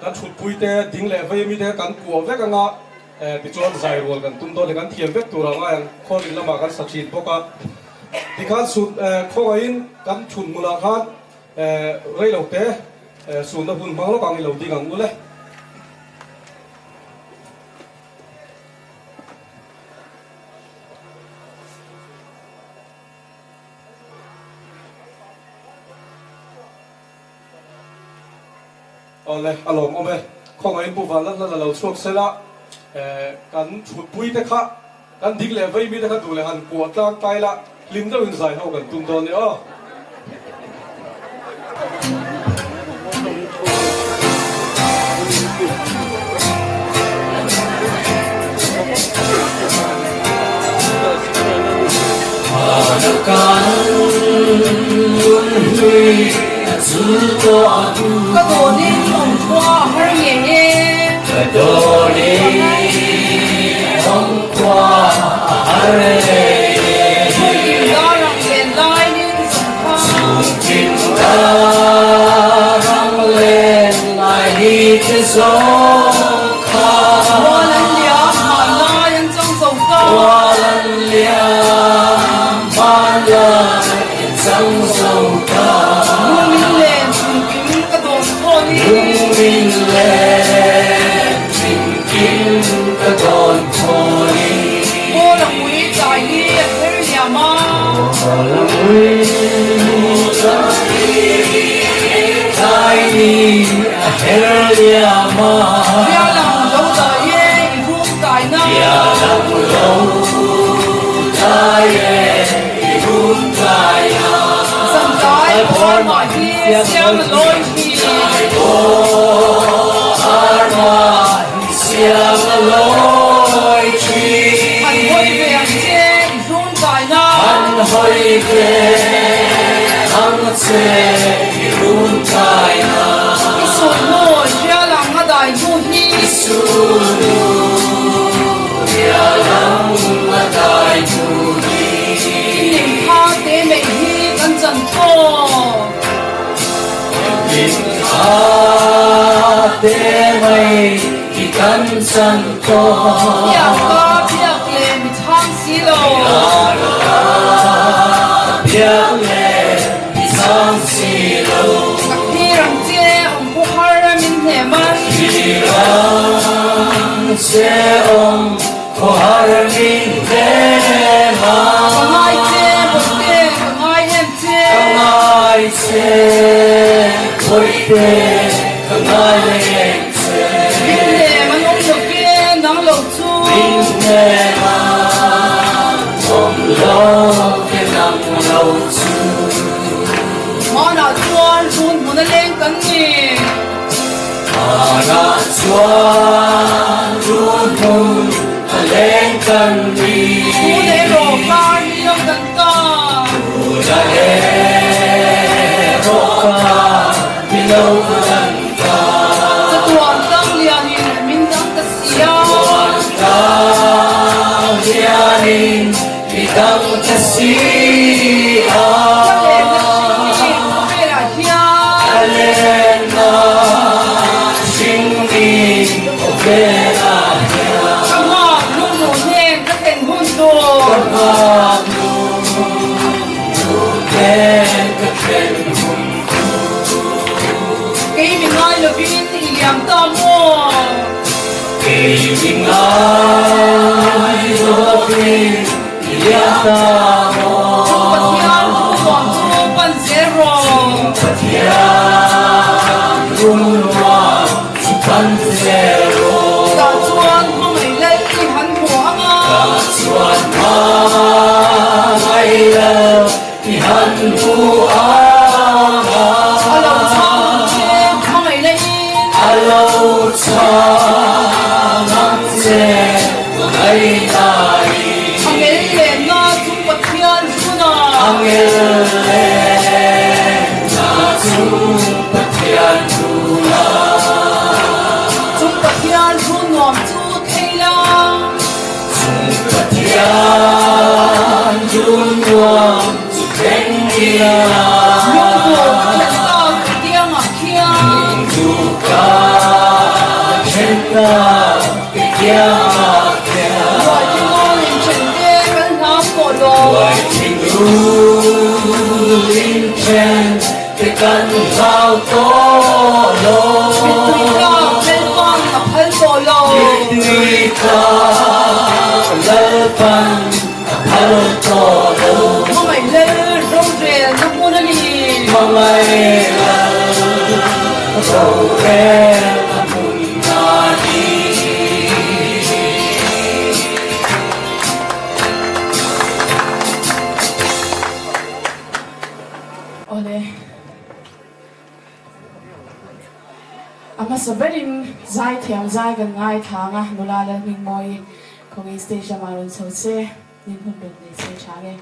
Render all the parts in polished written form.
Kan thutpui te, ding leh vei ami te kha kan kuah vek anga, tichuan zai rual kan tum dawn le, kan thiam vek tur ang ai ang, khawlin lamah kan sa thin bawk a. Tikhan sut khawngaihin kan thut hmunah khan rei lo te sunna hun hmang lawk ang i lo ding ang u le. Awle, a lawmawm e. Khawngaihin Pu Vanlalhlana lo chhuak sela, kan thutpui te kha, kan ding leh vei mi te kha duh leh han kuah tlang tai la, hlim deuhin zai ho kan tum dawn nia aw. Ka dawnin awm khua a har nge nge. Ka dawnin awm khua a har nge nge. Chhungtin dar ang len lai ni te zawng kha. Chhungtin dar ang len lai ni te zawng kha. Mual an liam hmanlai an chang zo ta. Mual an liam hmanlai an chang zo ta. Lungin len chhungkim ka dawn khawn i. Lungin len chhungkim ka dawn khawn i. Kawl a ngui tlai hi a her liam a. Kawl a ngui tlai hi a her liam a. Bialang lo dai e i rum kai na. Bialang lo dai e i rum kai na. Zantlai bawr mah hi siam a lawi hi. Zantlai bawr mah hi siam a lawi thi. Han hawi ve ang che i rum kai na. Han hawi ve ang che i rum kai na. I sulhnu rialang a dai hnu hi. I sulhnu rialang a dai hnu hi. I ning kha te mei hi kan chan tawk. I ning kha te mei hi kan chan tawk. Biak ka biak le mi chhang si lo. Biak ka biak le mi chhang si lo. Ka thlir ang che awm khaw har a min hnem a. Ka thlir ang che awm khaw har a min hnem a. Ka ngai che Bawihte, ka ngai em che. Ka ngai che Bawihte, ka ngai em che. Min hnem an awm lo ve nang lo chu. Min hnem an awm lo ve nang lo chu. Hmanah chuan run hmun a leng kan ni. Hmanah chuan run hmun a leng kan ni. Tun erawh kar ni lo dan ta. Tun erawh kar ni lo dan ta. Chatuan tang lianin min dang ta si a. Chatuan tang lianin mi dang ta si a. Ka lenna hringmi khawvelah hian. Ka lenna hringmi khawvelah hian. Ka nghak lungduh hnen ka thlen hun tur. Ka nghak lungduh hnen ka thlen hun tur. Kei mi ngai lovin i liam ta maw? Kei mi ngai lovin i liam ta maw? Chung Pathian thu nuam chu pan zel rawh. Chung Pathian thu nuam chu pan zel rawh. Tah chuan hmangaih lal i han hmu ang a. Tah chuan hmangaih lal i han hmu ang a. A lo chhang ang che hmangaih lahin. A lo chhang ang che hmangaih lahin. A ngel lenna chung Pathian zuna. A ngel lenna chung Pathian zuna. Chung Pathian zun nuam chu thei la. Chung Pathian zun nuam chu thleng ila. Lungduh ka thlen tak tiangah khian. Lungduh ka. tak te kiangah khian. Ruai thinul inthen te kan hlau tawh lo. Ruai thinul inthen te kan hlau tawh lo. Mittui tlak Lalpan a phal tawh lo. Mittui tlak Lalpan a phal tawh lo. Hmangaih Lal rorel na hmun a ni. Hmangaih Lal rorel na hmun a ni. Awle. A hmasa berin zaithiam zai kan ngaithlang a, nula Lalhmingmawi khawnge stage lamah rawn chho se, nin hun rawn nei se tha nge.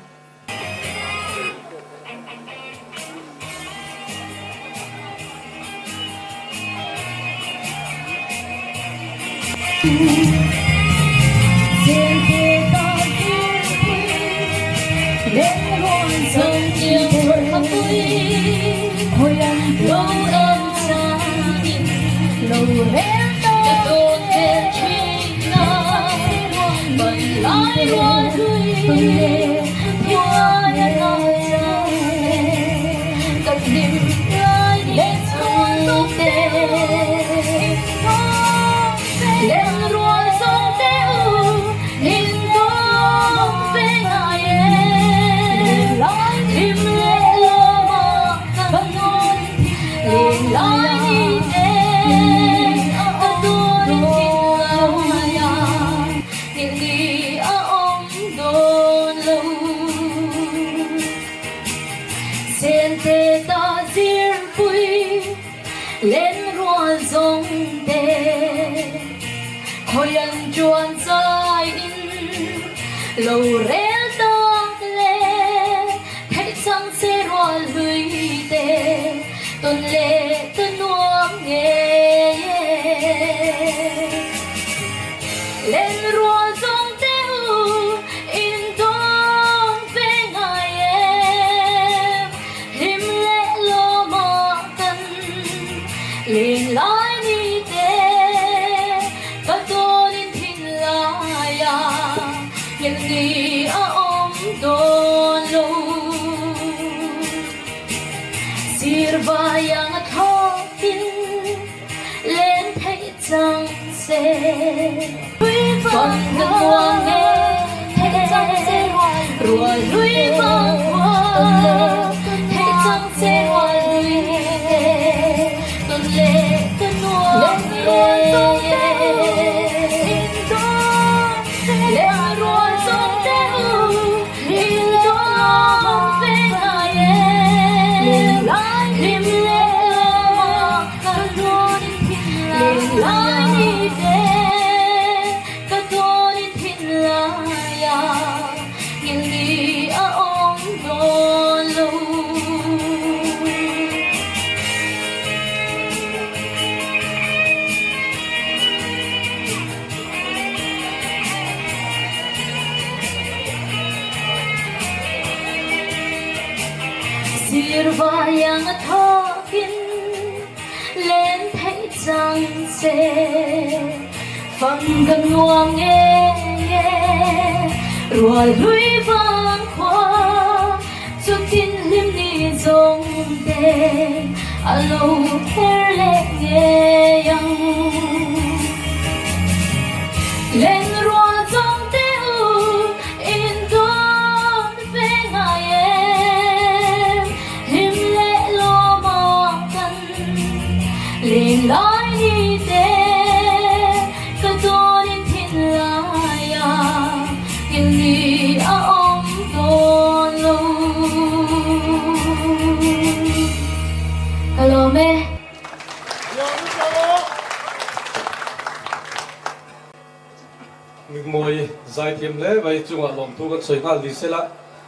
Migmawi zaithiam hle mai chungah lawmthu kan sawi nghal ni sela,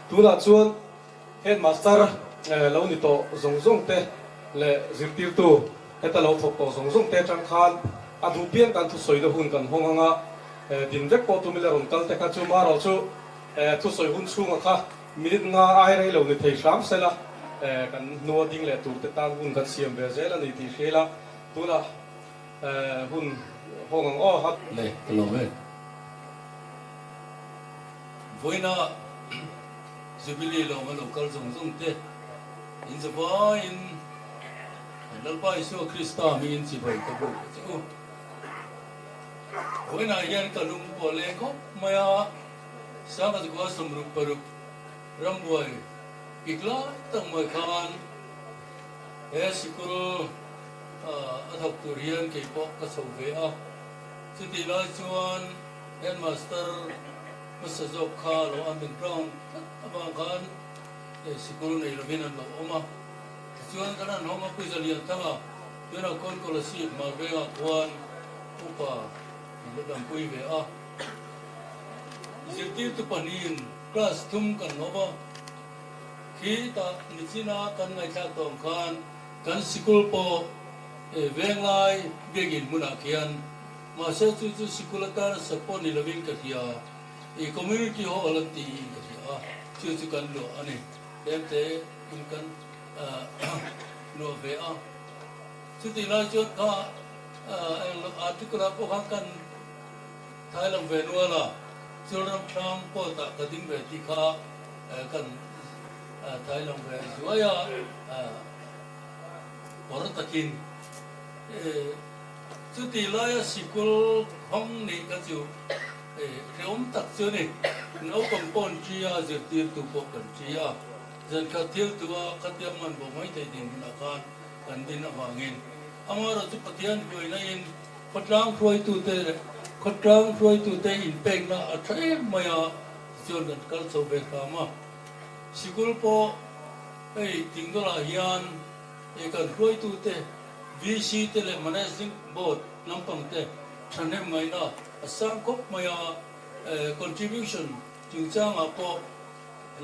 tunah chuan headmaster lo ni tawh zawng zawng te leh zirtirtu heta lo thawk tawh zawng zawng te atang khan a duh piang kan thusawina hun kan hawng anga din vek pawh tumila rawn kal te kha chu marawh chu thusawi hun chhunga kha minute nga ai rei lo ni thei hram sela kan hnua ding leh tur te tan hun kan siam ve zel a ni tih hria ila tunah. Hun hawng ang aw ha. Le ka lawm e. Vawiina Jubilee lawma lo kal zawng zawng te in zavaiin kan Lalpa Isua Krista hmingin chibai ka buk a che u. Vawiinah hian ka lung pawh leng khawp mai a, Sangkazukua 66 rambuai pik lai tak mai khan he sikul a thawk tur hian kei pawh ka chho ve a, chutih lai chuan headmaster hmasa zawk kha lo Amen Brown tlat avang khan sikul nei lovin an lo awm a, tichuan kan han hawng a Puja Lianthanga tunah khawn Kolasib Hmarvengah khuan upa an la dampui ve a, zirtirtu pahnihin class thum kan hlawm a, khitah nichina kan ngaihthlak tawh ang khan Kan sikul pawh Venglai biakinn hmunah khian mahse chu chu sikul atana sak pawh ni lovin ka hria, i community hall an tiin ka hria a, chu chu kan luah a ni. Tlemte in kan luah ve a. Chutih lai chuan kha eng article ah pawh khan kan thai lang ve nual a, Chilram thlam court ah ka ding ve tih kha kan Thai lang ve zuai a, kawr takin chuti laia sikul hawng nih kha chu hrehawm tak chu a ni. Naupang pawh an ṭi a, zirtirtu pawh kan ṭi a, zankhat thil tua khatia man bo mai thei dinhmunah khan kan din avangin amaherawhchu chu Pathian hruaina-in khawtlang hruaitute leh khawtlang hruaitute inpekna a ṭha em mai a, tichuan kan kal chho ve hram a. Sikul pawh hei Tingdawlah hian eh kan hruaitute VC te leh Managing Board lampang te thahnem ngaihna a sang khawp mai a, eh contribution chungchangah pawh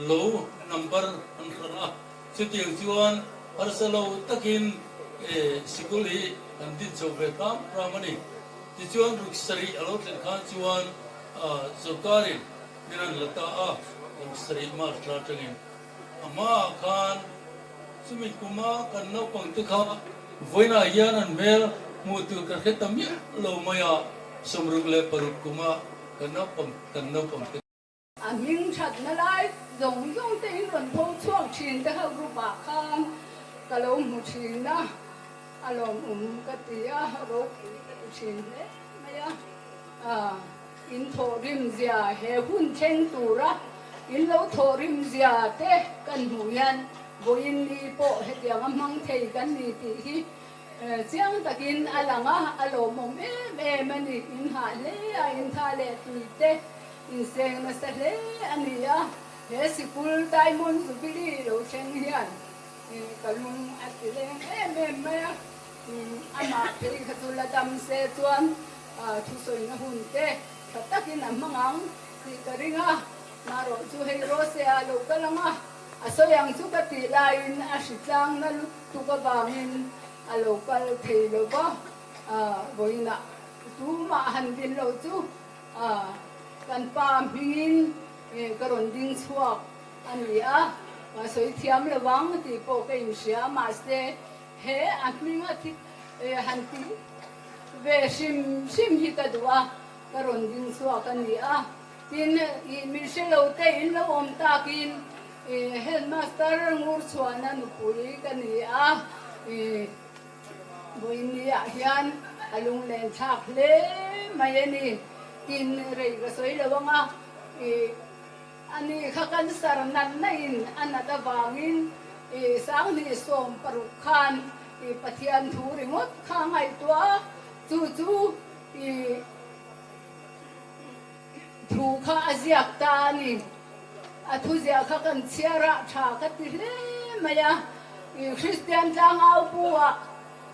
lo number an hralh a, chutiang chuan harsa lo takin eh sikul hi kan din chho ve hram hram a ni. Tichuan ruk sarih a lo thlen khan chuan ah sorkarin Min rawn la ta a, kum sarih March thla atangin a hmaah khan chumi kuma kan naupang te kha vawiinah hian an hmel hmuh tur ka hre ta miah lo mai a, 66 kuma kan naupang kan naupang te. A hming thatna lai zawng zawng te in rawn tho chhuak thin te kha group ah khan ka lo hmu thin a, a lawmawm ka ti a, ropui ka ti thin hle mai a. In thawhrim zia he hun thleng tura in lo thawhrim zia te kan hmuh hian vawiin ni pawh hetianga hmang thei kan ni tih hi chiang takin a lang a, a lawmawm em em a ni. In hah hle a, in tha leh tui te in seng nasa hle a ni a, he sikul Diamond Jubilee lo thleng hian ka lung a ti leng em em mai a, amah phei kha chu la dam se chuan Thusawina hun te tha takin a hmang ang tih ka ring a, marawh chu hei Rose a lo kal ang a, a sawi ang chu ka tih laiin a hritlang na lutuk avangin a lo kal thei lo va, vawiinah tumah han din loh chu kan pa hmingin ka rawn ding chhuak a ni a, sawi thiam lo vang tih pawh ka inhria, mahse he a hminga thi han tih Ve hrim hrim hi ka duh a, ka rawn ding chhuak a ni a. Tin, ih min hre lo te in lo awm takin ih headmaster ngur chhuahna nupui ka ni a, ih vawiinniah hian a lunglen thlak hle mai a ni. Tin, rei ka sawi lo ang a, ih ani kha cancer natna in a nat avangin ih 2016 khan I Pathian thu ringawt kha ngaihtuah a, chu chu i thu kha a ziak ta a ni. A thuziah kha kan chhiar ah tha ka ti hle mai a, i Kristian tlangau bu ah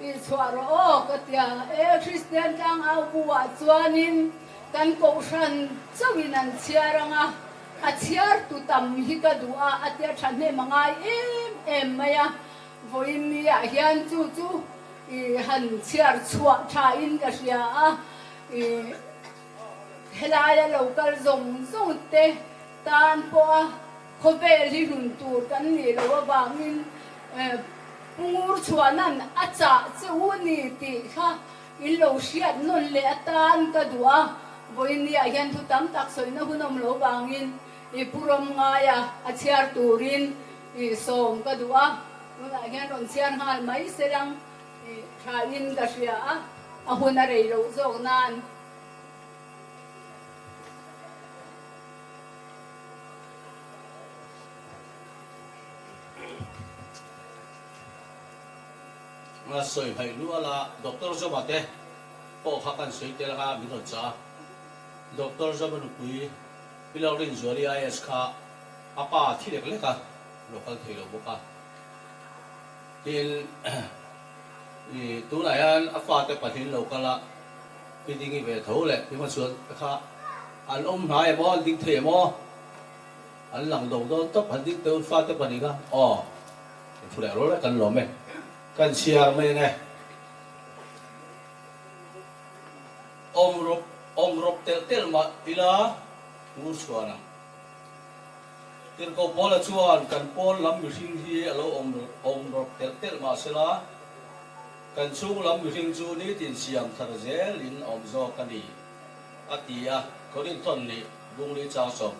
i chhuah rawh aw ka ti a, e Kristian tlangau bu ah chuanin kan kohhran chauhin an chhiar ang a, a chhiar tu tam hi ka duh a, a tia thahnem a ngai em em mai a. Vawiin ni ah hian chu chu i han chhiar chhuah tha in ka hria a, i helaia lo kal zawng zawng te tan pawha khawvel hi hlun tur kan nih loh avangin Pu Ngurchhuahna'n a chah che u ni tih kha. In lo hriat nawn leh atan ka duh a, vawinia hian thu tam tak sawina hun awm lo vangin i pu rawm ngaia a chhiar turin i sawm ka duh a, tunah hian rawn chhiar nghal mai se lang i thain ka hria a, a hun a rei loh zawk nan. Nga sawi hmaih lual a, Doctor Zoma te pawh kha kan sawi tel anga min rawn chah a. Doctor Zoma nupui Pi Lalrinzuali IAS kha a pa thi lek lek a, lo kal thei lo bawk a. Tin, i tunah hian a fate pahnih lo kal a, Pi Dingi ve tho leh Pi Hmachhuan te kha an awm hnai em aw, an ding thei em aw? An lang do dawn tawp, han ding teuh fate pahnih kha aw. Thu leh rual vek kan lawm e. Kan chhiar mai ang e. Awm rawp awm rawp telh telh mah ila ngur chhuan ang. Tirhkoh Paula chuan kan pawn lam mihring hi a lo awm awm rawp telh telh mah sela kan chhung lam mihring chu nitin siam thar zelin a awm zawk a ni a ti a, Korinthon nih Bungli chang 60.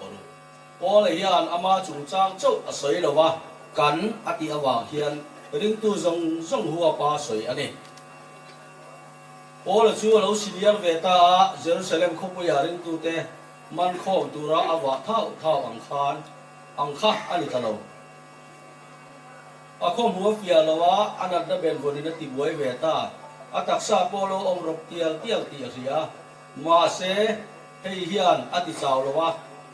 Paula hian ama chungchang chauh a sawi lo a, kan a tih avang hian ringtu zawng zawng huapa sawi a ni. Paula chu a lo senior ve ta a, Jerusalem khawpuia ringtute man khawm tura a vah thau thau ang khan ang kha a ni ta lo. A khaw hmu a fiah lo a, a natna benvawn-in a tibuai ve ta. A taksa pawh lo awm rawp tial tial tih a hria. Mahse, hei hian a ti chau lo a,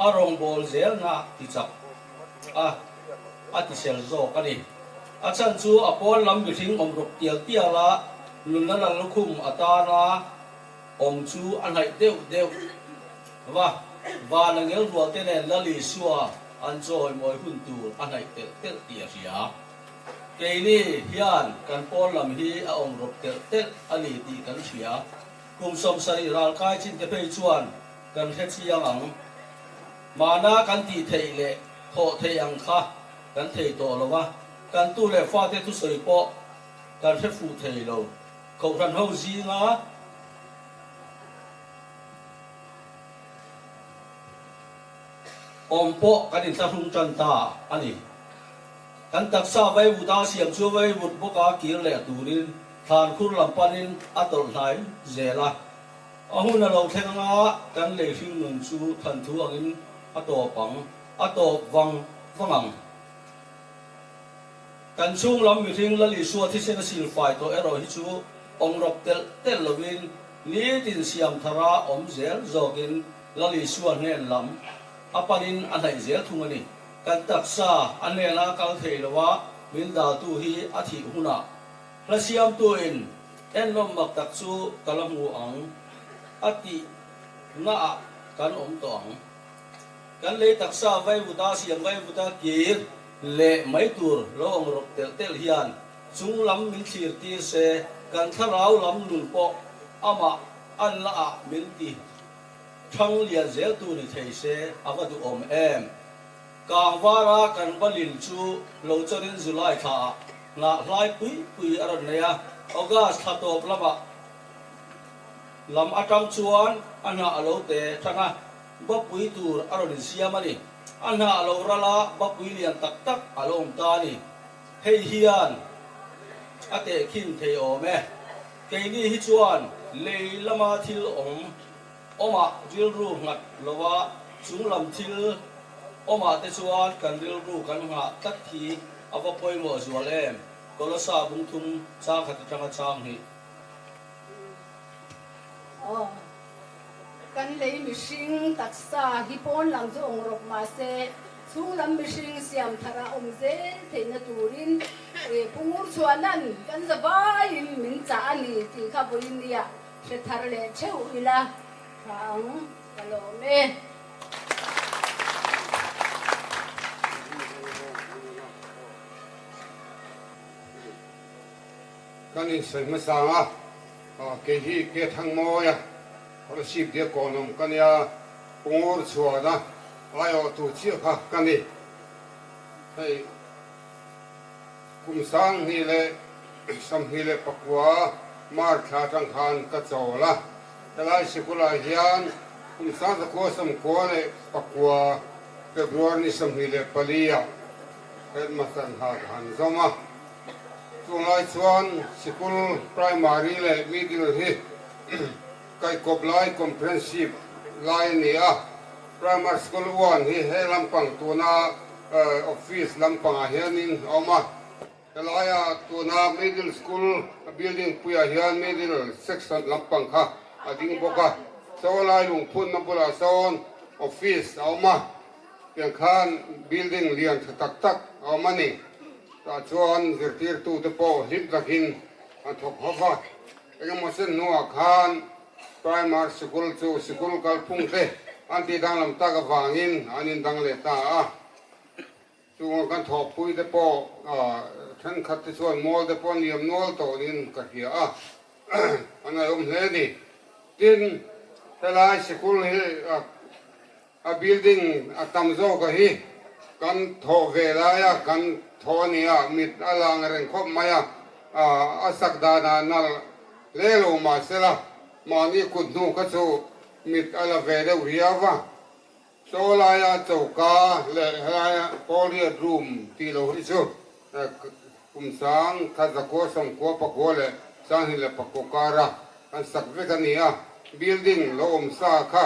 a rawngbâwl zêlna ti chak a, a ti sel zâwk a ni. A chhan chu a pâwn lam mihring awm rawk tial tial a, nunna lal lukhum atâna awm chu a hnaih deuh deuh va, vân a ngel rualte nên Lal Isua an chawimawi hun tûr a hnaih telh telh tih a hria. Keini hian kan pâwn lam hi a awm rawk telh telh a ni tih kan hria. Kum 70 ral kai chin te phei chuan kan hre chiang ang. Mahna kan tih theih leh thawh theih ang kha kan thei tawh lo a, kan tu leh fate thusawi pawh kan hre fuh thei lo. Kohhran ho zinga awm pawh kan inthlahrung tan ta a ni. Kan taksa vaivuta siam chu vaivut bawka kir leh turin Thlan khur lam panin a tawlh hnai zel a. A hun a lo thleng anga kan lei hring nun chu than thu angin a tawp ang, a tawp vang vang ang. Kan chhung lam mihring Lal Isua thisen a sil fai tawh erawh hi chu awngrawp telh telh lovin nitin siam thara awm zel zawkin Lal Isua hnen lam a panin a hnaih zel thung a ni. Kan taksa a hnena kal thei loa min daltu hi a thih hunah Hla siamtuin enlawm mak tak chu ka la hmu ang a tih naah kan awm tawh ang. Kan lei taksa vaivuta siam vaivuta kir leh mai tur lo awm rawk telh telh hian chung lam min thlir tir se, kan thlarau lam nun pawh amah an la ah min ti thang lian zel tu ni thei se a va duhawm em. Kangvara kan va lin chu lo chawrin July thlaah Nghah hlai pui pui a rawn nei a, August thla tawp lamah lam atang chuan a hnah a lo te thang a, bapui tur a rawn insiam a ni. A hnah a lo ral a, bapui lian tak tak a lo awm ta a ni. Hei hian a tehkhin thei awm e. Keini hi chuan lei lama thil awm awmah rilru nghat lova chunglam thil awmah te chuan kan rilru kan nghah tlat hi A va pawimawh zual em? Kolosa bung thum chang khat atanga chang hnih. Aw, kan lei mihring taksa hi pawn lam chu awng rawp mahse chhung lam mihring siam thar a awm zel theihna turin Pu Ngurchhuanan kan zavaiin min chah a ni tih kha vawiin nia hre thar leh theuh ila tha ang ka lawm e. Kan insawi hmasa ang a, kei hi Ke Thangmawia Scholarship dia kawnawm ka nia, Pu Ngur Chhuana aiawhtu chiah kha ka ni. Hei kum 2024. March thla atang khan ka chawl a. Helai sikulah hian kum 1994 February ni 24 ah headmaster hna ka han zawm a. Chunglai chuan sikul primary leh middle hi Kaikawp lai comprehensive lai a ni a, Primary School one hi he lampang tuna office lampangah hianin a awm a, helaia tuna Middle School building puiah hian Middle section lampang kha a ding bawk a, saw lai lungphunna bulah sawn office a awm a, tiang khan building lian tha tak tak a awm a ni. Tah chuan zirtirtute pawh hlim takin an thawk ho va. Engemaw sen hnuah khan Primary sikul chu sikul kalphung te an tih danglam tak avangin an indang leh ta a. Chunga kan thawhpui te pawh thenkhat te chuan mual te pawh an liam nual tawhin ka hria a, an ngaihawm hle a ni. Tin, helai sikul hi A building a tam zawk a hi kan thawh ve laia kan thawh a ni a, mit a lang reng khawp mai a, a sak danah nalh hle lo mahsela mahni kut hnu kha chu mit a la ve deuh riau a. Chaw laia choka leh helaia pawlriat room tih lo hi chu kum sang khat zakua sawmkua pakua leh sanghnih leh pakua kara kan sak vek a ni a, building lo awm sa kha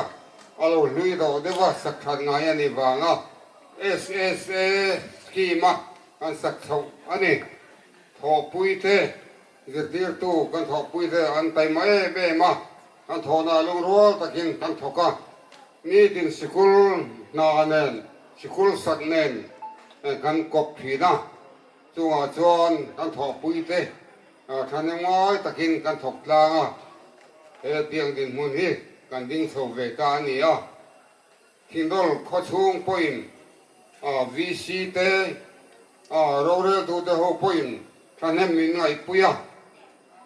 a lo hlui tawh deuh a, sak that ngai a nih vanga SSA scheme a kan sak chhoh a ni. Thawhpui te, zirtirtu kan thawhpui te an taima em em a, kan thawhna lungrual takin kan thawk a, nitin sikul hna nen, sikul sak nen kan kawp thin a, chungah chuan kan thawhpui te Thahnem ngai takin kan thawk tlang a, he tiang dinhmun hi kan ding chho ve ta a ni a. Thingdawl khawchhung pawhin VC te, roreltute ho pawhin thahnem min ngaihpui a,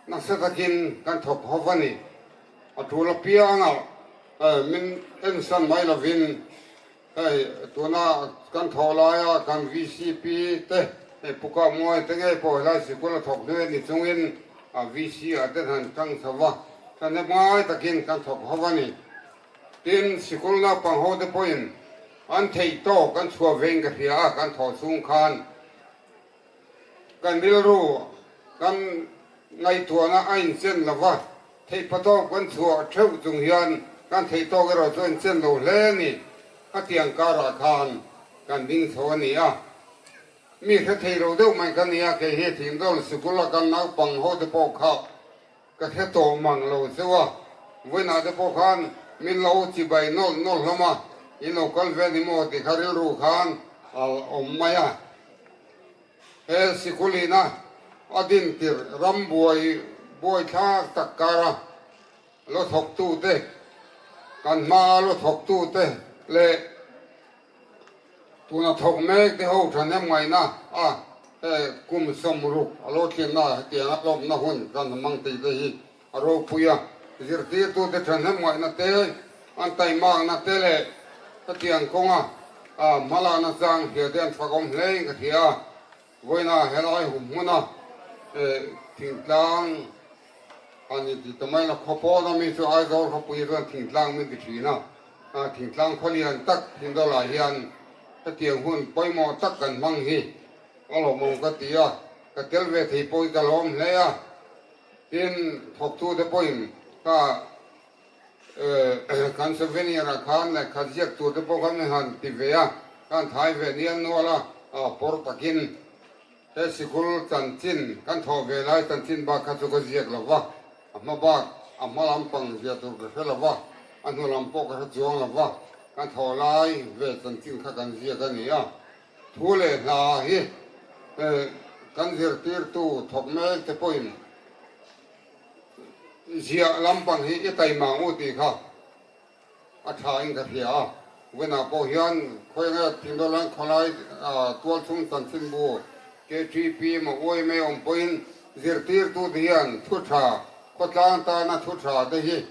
nasa takin kan thawk ho a ni. A tul apiangah min ensan mai lovin Hei tuna kan thawh laia kan VCP te hei Pu Kamuai te ngei pawh helai sikul a thawk hnuai a ni chungin a VC ah te han tang chho va, thahnem ngai takin kan thawk ho a ni. Tin, sikul naupang ho te pawhin an theih tawk an chhuah vein ka hria a, kan thawh chhung khan kan rilru kan ngaihtuahna a inchen lo va, Theihpatawk kan chhuah theuh chung hian kan theihtawk erawh chu an chen lo hle a ni. A tiang karah khan kan ding chho a ni a. Mi hre thei lo deuh mai ka ni a, kei hi Thingdawl sikula kan naupang ho te pawh kha ka hre tawh mang lo cheu a. Vawiinah te pawh khan min lo chibai nawlh nawlh hlawm a, in lo kal ve ni maw tih kha rilru khan a awm mai a. He sikulina a dintir ram buai buai thlak tak kara lo thawktute, kan hmaa lo thawktute leh tuna thawk mek te ho thahnem ngaihna a he kum 60 a lo tlinna hetianga lawmna hun kan hmang tih te hi a ropui a. Zirtirtute thahnem ngaihna te, an taimakna te leh hetiang kawnga hmalakna chang hria te an fakawm hlein ka hria a. Vawiina helai hum hmuna thingtlang a ni ti ta mai la, khaw pawna mi chu Aizawl khawpui chuan thingtlang min ti thin a. Thingtlang khaw lian tak Thingdawlah hian hetiang hun pawimawh tak kan hmang hi a lawmawm ka ti a, ka tel ve thei pawh hi ka lawm hle a. Tin, thawktute pawhin ka kan souvenir ah khan lehkha ziak tur te pawh khan min han ti ve a, kan thai ve nial nual a, pawr takin he sikul chanchin kan thawh ve lai chanchin bak kha chu ka ziak lo va, a hma bak a hma lampang ziah tur ka hre lo va, a hnu lam pawh ka hre chuang lo va, kan thawh lai ve chanchin kha kan ziak a ni a. Thu leh hla hi kan zirtirtu thawk mek te pawhin ziah lampang hi i taima ngu tih kha a tha in ka hria a. Vawiinah pawh hian khawihnge Thingdawlain khawlai tualchhung chanchinbu KTP emaw UMA awm pawhin zirtirtu te hian thu tha khawtlang tana thu tha te hi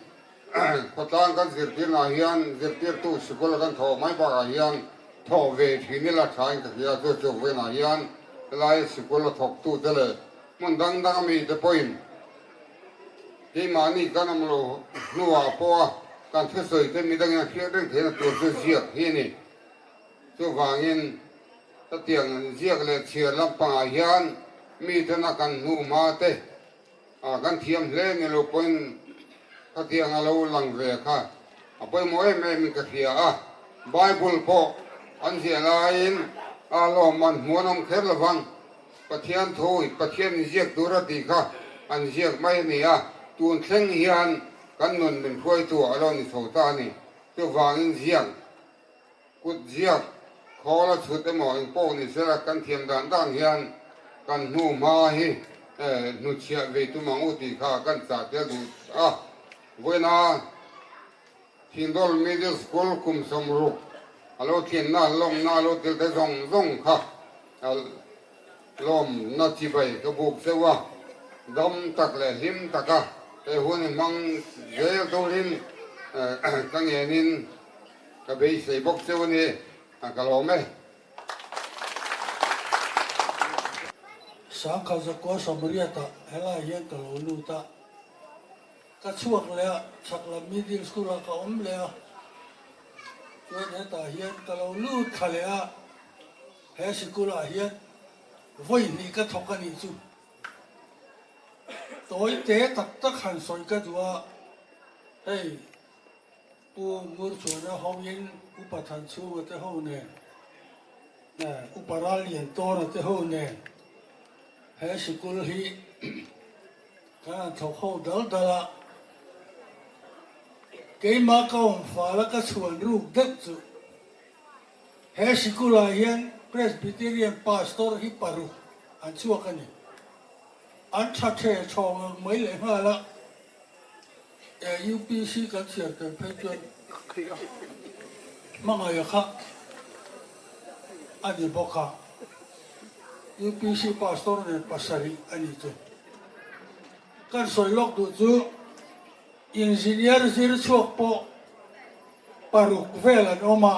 Khawtlang kan zirtirnaah hian zirtirtu sikul a kan thawh mai bakah hian thawh ve thin ila thain ka hria chu chu vawiinah hian helai sikul a thawktute leh hmun dang dang a mite pawhin Keimahni kan awm lo hnuah pawha kan thusawi te midangin a hriat reng theihna tur chu ziak hi a ni. Chuvangin hetiang ziak leh chhiar lampangah hian mitena kan hnu hma te kan thiam hle ni lo pawhin khatiang a lo lang ve kha a pawimawh em em in ka hria a. Bible pawh an ziah laiin a lawmman hmu an awm kher lovang. Pathian thu i Pathian in ziak tur a tih kha an ziak mai a ni a, tun thleng hian kan nun min hruaitu a lo ni chho ta a ni. Chuvangin ziak, kut ziak, khawl a chhut emaw engpawh ni sela kan thiam dan dan hian kan hnu hma hi hnuchhiah vei tum ang u tih kha kan chah tel duh a. Vawiina Thingdawl Middle School kum 60 a lo tlinna, lawmna a lo tel te zawng zawng kha lawmna chibai ka buk zeuh a, dam tak leh hlim taka he hun i hmang zel turin ka ngenin ka beisei bawk cheu a ni, ka lawm e. Sangkhat zakua Samariatah helai hian ka lo lut a. Ka chhuak leh a, chhak lam middle school ah ka awm leh a, chuan hetah hian ka lo lut thla leh a, he sikul ah hian vawi hnih ka thawk a nih chu. Tawi te tak tak han sawi ka duh a, hei Pu Ngurchuana hoin Upa Thanchhunga te ho nen, Upa Ralliantawna te ho nen he sikul hi Kan han thawk ho dal dal a, keimah ka awm fal a ka chhuan ruk deuh chu he sikulah hian Presbyterian Pastor hi paruk an chhuak a ni. An tha the chhawng ang mai leh nghal a, UPC kan chhiar tel phei chuan hmangaih kha a ni bawk a, UPC Pastor nen pasarih a ni chu. Kan sawi lawk duh chu Engineer zir chhuak pawh paruk vel an awm a,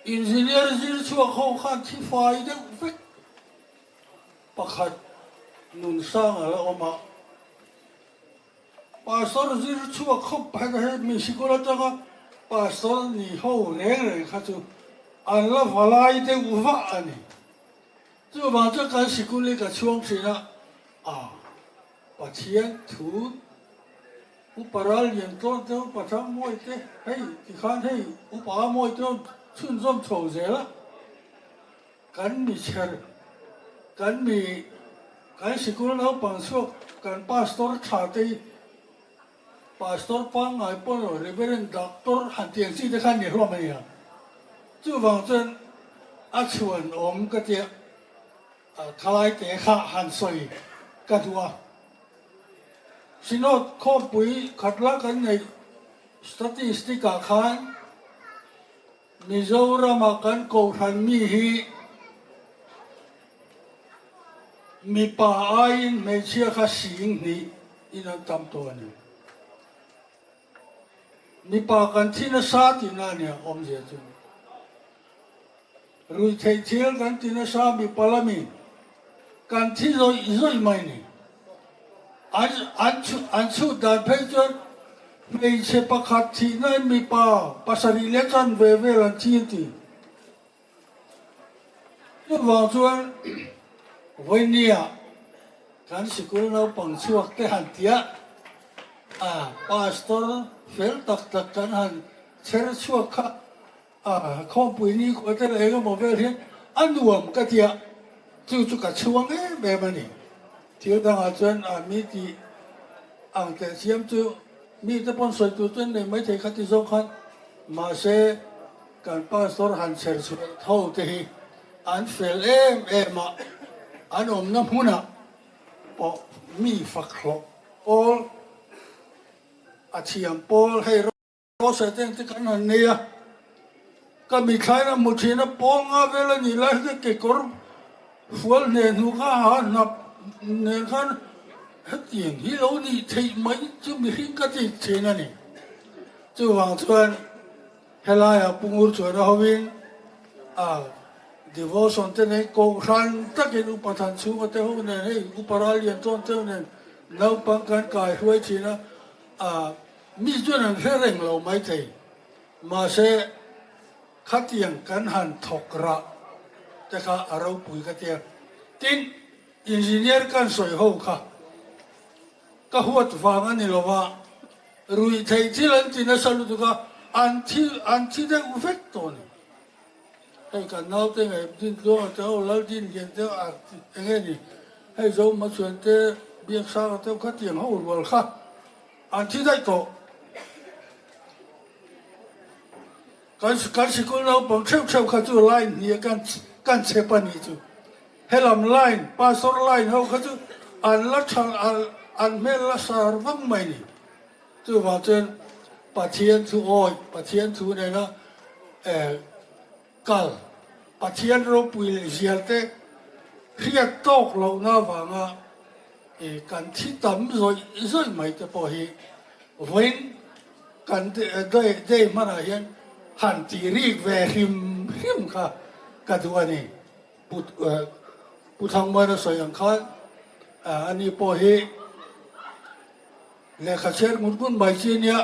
Engineer zir chhuak ho khan thi fai deuh vek pakhat nun sang a la awm a, Pastor zir chhuak khawp phei he mi sikul atanga Pastor ni ho reng reng kha chu an la valai deuh vah a ni. Chuvang chuan kan sikul hi ka chhuang thin a, a Pathian thu Upa ral lian tlawn te, Upa thang mawi te, hei tikhan hei Upa a mawi te chhunzawm chho zel a, kan mi chher, kan mi kan sikul naupang chhuak kan Pastor tha te hi Pastor pangngai pawh lo Reverend Doctor han ti ang chi te khan ni hlawm a nia. Chuvang chuan a chhuan awm ka tia thalai te kha han sawi ka duh a. Synod khawmpui khat la kan neih statistic ah khan Mizorama kan kohhran mi hi mipa aiin hmeichhia kha sing hnih in an tam tawh a ni. Mipa kan thi nasa tihna a nia awmzia chu. Ruihtheih thil kan ti nasa mipa lamin kan thi zawih zawih mai ni. An an an chhut dan phei chuan hmeichhe pakhat thihna in mipa pasarih leh chan ve vel an thi an ti. Chuvang chuan vawinia kan sikul naupang chhuak te han tia a pastor fel tak tak kan han chher chhuak kha A khawmpui ni khual te leh engemaw vel hian a nuam ka tia, chu chu ka chhuang em em a ni. Thil dangah chuan a mi tih ang teh chiam chu mi te pawn sawi tur chuan nei maithei kha ti zawk khan mahse kan pastor han chher chhuah tho te hi an fel em em a, an awmna hmunah pawh mi fak hlawh pawl a thiam pawl hei Rose te te kan han nei a, ka mithlain a hmu thin a, pawl nga vel a nih lai hian kekawr fual hne hnu kha a ha hnap nen khan hetiang hi lo nih theih mai chu mihring ka ti thin a ni. Chuvang chuan helaiah Pu Ngur chuan a hoin a devotion te nei kohhran takin Upa Thanchhunga te ho nen hei Upa Rallian Tawn te ho nen. Naupang kan kai hruai thin a, a mi chuan an hre reng lo maithei. Mahse, khatiang kan han thawk rah te kha a ropui ka tia. Tin, engineer kan sawi ho kha ka huat vang a ni lo va, ruih theih thil an ti nasa lutuk a, an thi an thi deuh vek tawh a ni. Hei kan naute ngei din tluanga te ho lal din lian te a eng nge ni hei zo hmachhuan te biak sanga te khatiang ho rual kha an thi daih tawh. Kan kan sikul naupang theuh theuh kha chu line hnih kan kan chep a nih chu. Helam line pastor line ho kha chu an la tha an hmel la sar vang mai ni. Chuvang chuan Pathian thu awi, Pathian thu nena kal, Pathian ropui leh zial te hriat tawk lohna avanga kan thi tam zawih zawih mai te pawh hi vawiin kan day hmanah hian han tih rik ve hrim hrim kha ka duh a ni. Pu Thangmuana sawi ang khan ani pawh hi Lehkha chhiar ngut ngut mai chi ania,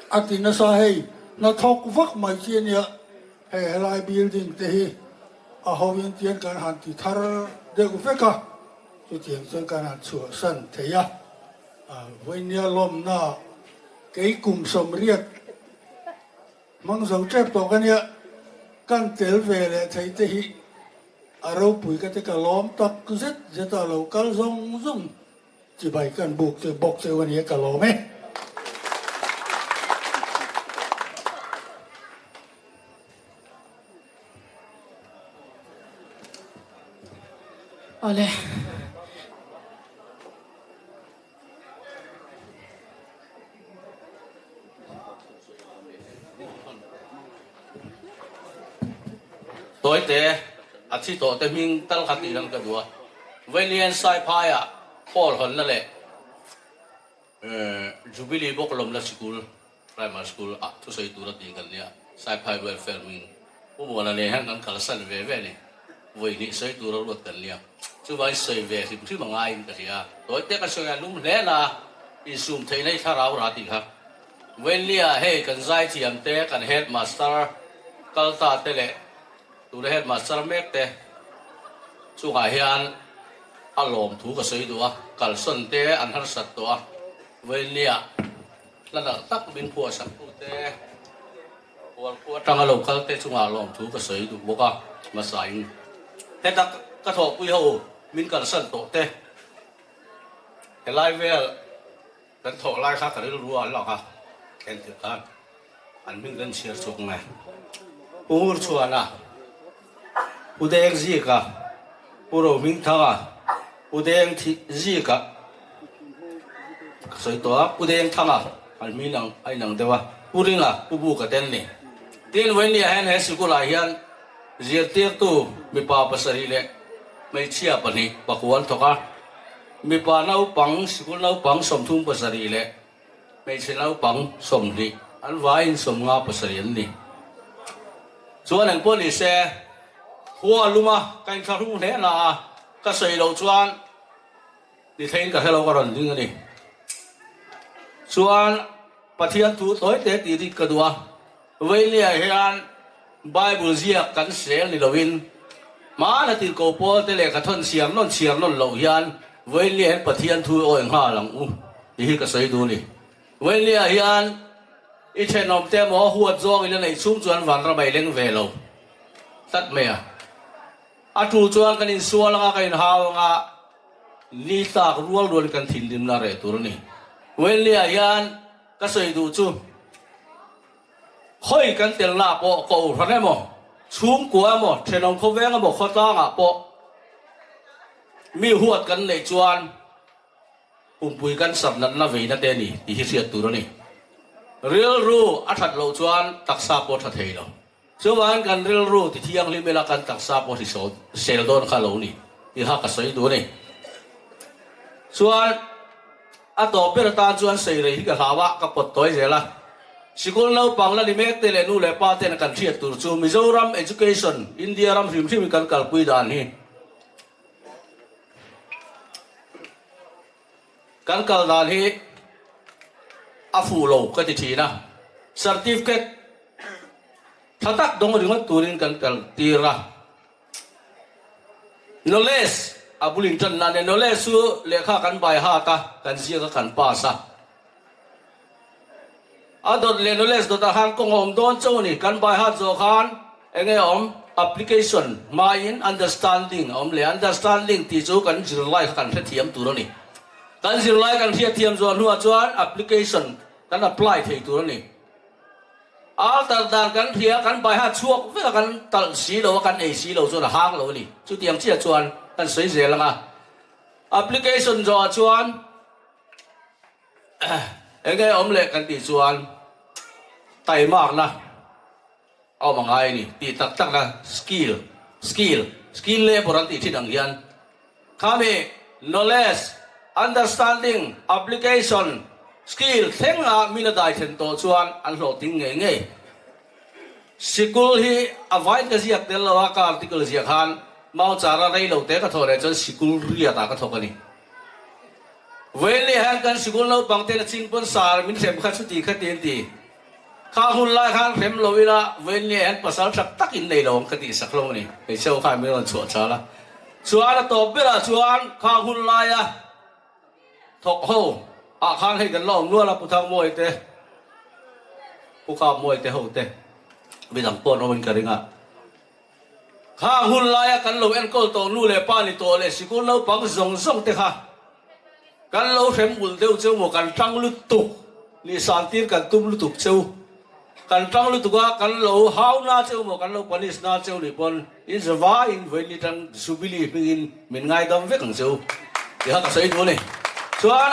a ti nasa hei, hnathawk vak mai chi ania, hei helai building te hi a ho in tian kan han ti thar deuh vek a, chutiang chuan kan han chhuahsan thei a, vawinia lawmna kei kum 80 hmang zo tep tawh ka nia, kan tel ve leh thei te hi a ropui ka ti ka lawm tak zet zet a, lo kal zawng zawng. Chibai kan buk che bawk cheu a nia ka lawm e. Awle. Tawite a thi tawh te hming tal kha tih lang ka duh a. Vailian Saiphai ah Hall hawnna leh Jubilee bawk lawmna sikul, Primary School, ah thusawi tur a tih kan nia. Saiphai Welfare hming Pu Muana nen hian kan kalsan ve ve a ni. Vawi hnih sawi tur a ruat kan nia. Chuvangin sawi ve hrim hrim a ngaiin ka hria. Tawite ka sawi a lum hle na, insum theihna i thlarau rah tih kha. Vawiinnia hei kan zaithiam te, kan headmaster kalta te leh tuna headmaster mek te chungah hian a lawm thu ka sawi duh a, kalsawn te an harsat tawh a, vawiinnia hla nalh tak min phuahsak tu te, Hualkhua atanga lo kal te chungah lawm thu ka sawi duh bawk a, hmasain heta ka thawhpui ho min kalsan tawh te helai vel Kan thawh lai kha ka rilru a an lak a, thlen tirh khan an hming kan chhiar chhuak nge. Pu Ngurchhuana, Pu Deng Zika, Pu Rohmingthanga, Pu Deng Zika, ka sawi tawh a, Pu Deng Thanga an hming ang a inang deuh a, Pu Ringa, Pu Buka te an ni. Tin, Vawinia hian he sikulah hian zirtirtu mipa pasarih leh hmeichhia pahnih pakua an thawk a. Mipa naupang, sikul naupang 37 leh hmeichhe naupang 20, an vaiin 57 an ni. Chuan engpawh ni se, khua a lum a, ka inthlahrung hle na a, ka sawi loh chuan ni theiin ka hre lo ka rawn ding a ni. Chuan Pathian thu tawi te tih dik ka duh a, Vainia hian Bible ziak kan sel ni loin hmana tirhkoh pawl te lehkha thawn chhiar nawn chhiar nawn loh hian Vainia hian Pathian thu i awi nghal ang u tih hi ka sawi duh a ni. Vainia hian i thenawm te emaw huat zawng i la neih chhung chuan vanram a i leng ve lo tlat mai a. A tul chuan kan insual anga kan inhau anga ni tlak rual rualin kan thinrimna reh tur a ni. Vainia hian ka sawi duh chu. Khawi kan telna pawh kohhran emaw, chhungkua emaw, thenawm khawveng emaw, khawtlangah pawh mi huat kan neih chuan pumpui cancer natna veina te a ni tih hi hriat tur a ni. Rilru a that loh chuan taksa pawh a tha thei lo. Chuvangin kan rilru ti thianghlim ila kan taksa pawh hrisel sel dawn kha lo ni tih kha ka sawi duh a ni. Chuan. A tawp ber atan chuan sei rei hi ka hlau a, ka pawt tawi zel a. Sikul naupang la ni mek te leh nu leh pa ten kan hriat tur chu Mizoram Education, India ram hrim hrim in kan kalpui dan hi. Kan kal dan hi a fuh lo ka ti thin a, certificate tha tak dawng ringawt turin kan kal tir a. Knowledge a bul in tan nan e, knowledge chu lehkha kan bai hat a, kan ziak a kan pass a. A dawt leh knowledge dawtah khan kawng a awm dawn chauh a ni. Kan bai hat zawh khan enge a awm? Application hmain understanding a awm leh. Understanding tih chu kan zirlai kha kan hrethiam tur a ni. Kan zirlai kan hriatthiam zawh hnuah chuan application kan apply thei tur a ni. Altar dan kan hria, kan bai hat chhuak vek a, kan talh si lo a, kan ei si lo chuan a hang lo a ni. Chutiang chiah chuan kan sawi zel ang a. Application zawhah chuan. Enge awm leh kan tih chuan taimakna a awm a ngai a ni tih tak takna skill, skill, skill labour an tih thin ang hian khami knowledge, understanding, application, skill thlenga min a dai thlen tawh chuan an hlawhtling ngei ngei. Sikul hi a vain ka ziak tel lo a, ka article ziah khan Mauchara rei lo te ka thawh leh chuan sikul riatah ka thawk a ni. Vawiin hian kan sikul naupang ten a chin pawn sar min hrem kha chuti kha ti an ti. Kha hun lai khan hrem lo ila vawiin hian pasal tha tak in nei lo ang ka tih sak hlawm a ni. Hmeichhe ho khan min rawn chhuah chal a. Chuan a tawp berah chuan kha hun laia thawk ho ah khan hei kan la awm nual a Pu Thangmawi te, Pu Kapmawi te ho te midang pawh an awm in ka ring a. Kha hun laia kan lo enkawl tawh nu leh pa ni tawh leh sikul naupang zawng zawng te kha kan lo hrem ulh deuh cheu maw, kan tang lutuk nih santir kan tum lutuk cheu, kan tang lutuk a kan lo hau na cheu maw, kan lo punish na cheu nih pawn in zavaiin vawiin ni tang Jubilee hmingin min ngaidam vek ang cheu tih kha ka sawi duh a ni. Chuan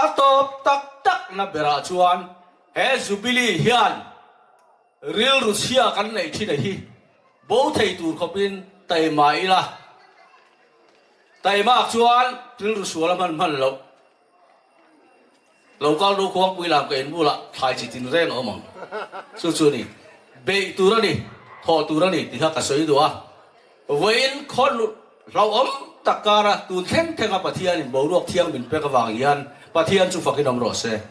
a tawp tak tak na berah chuan he Jubilee hian Rilru chhia kan neih thin a hi bo thei tur khawpin taima ila, taimak chuan rilru sual a hman hman loh. Lo kal ru khuangpui lam ka inbulah thlai chi tin reng a awm ang. Chu chu ni, beih tur a ni, thawh tur a ni tih kha ka sawi duh a. Vawiin khaw hlauhawm tak kara tun thleng thlenga Pathianin boruak thiang min pek avang hian Pathian chu fakin awm rawh se.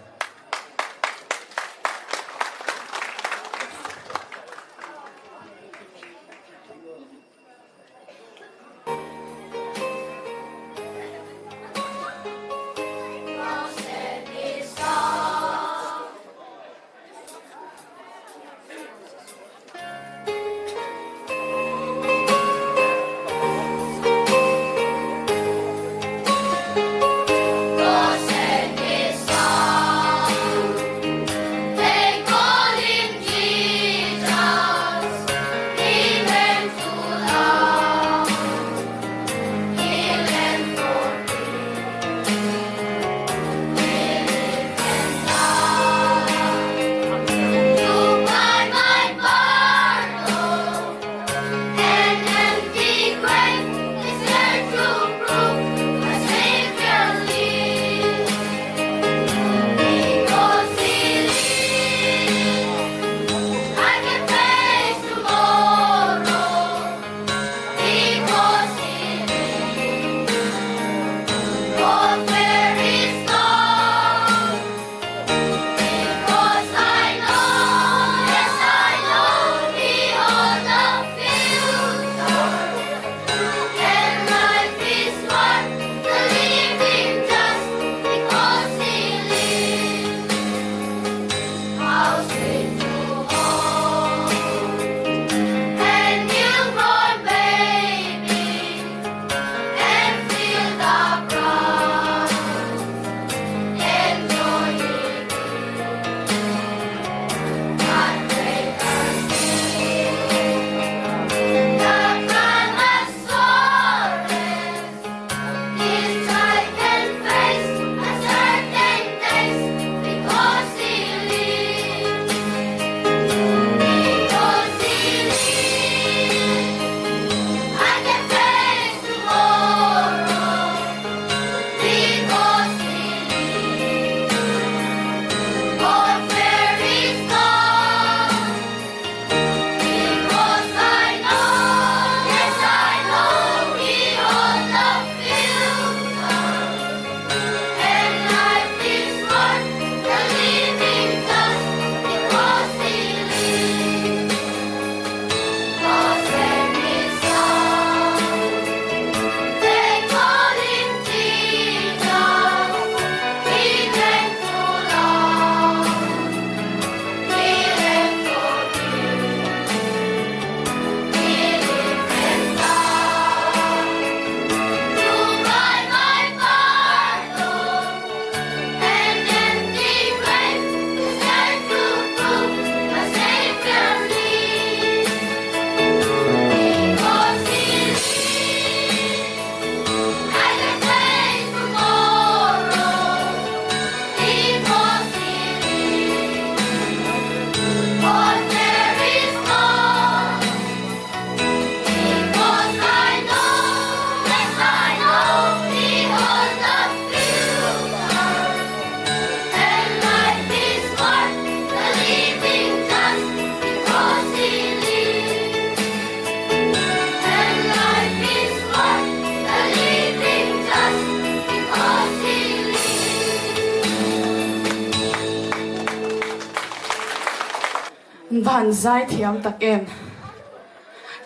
In va han zai thiam tak em.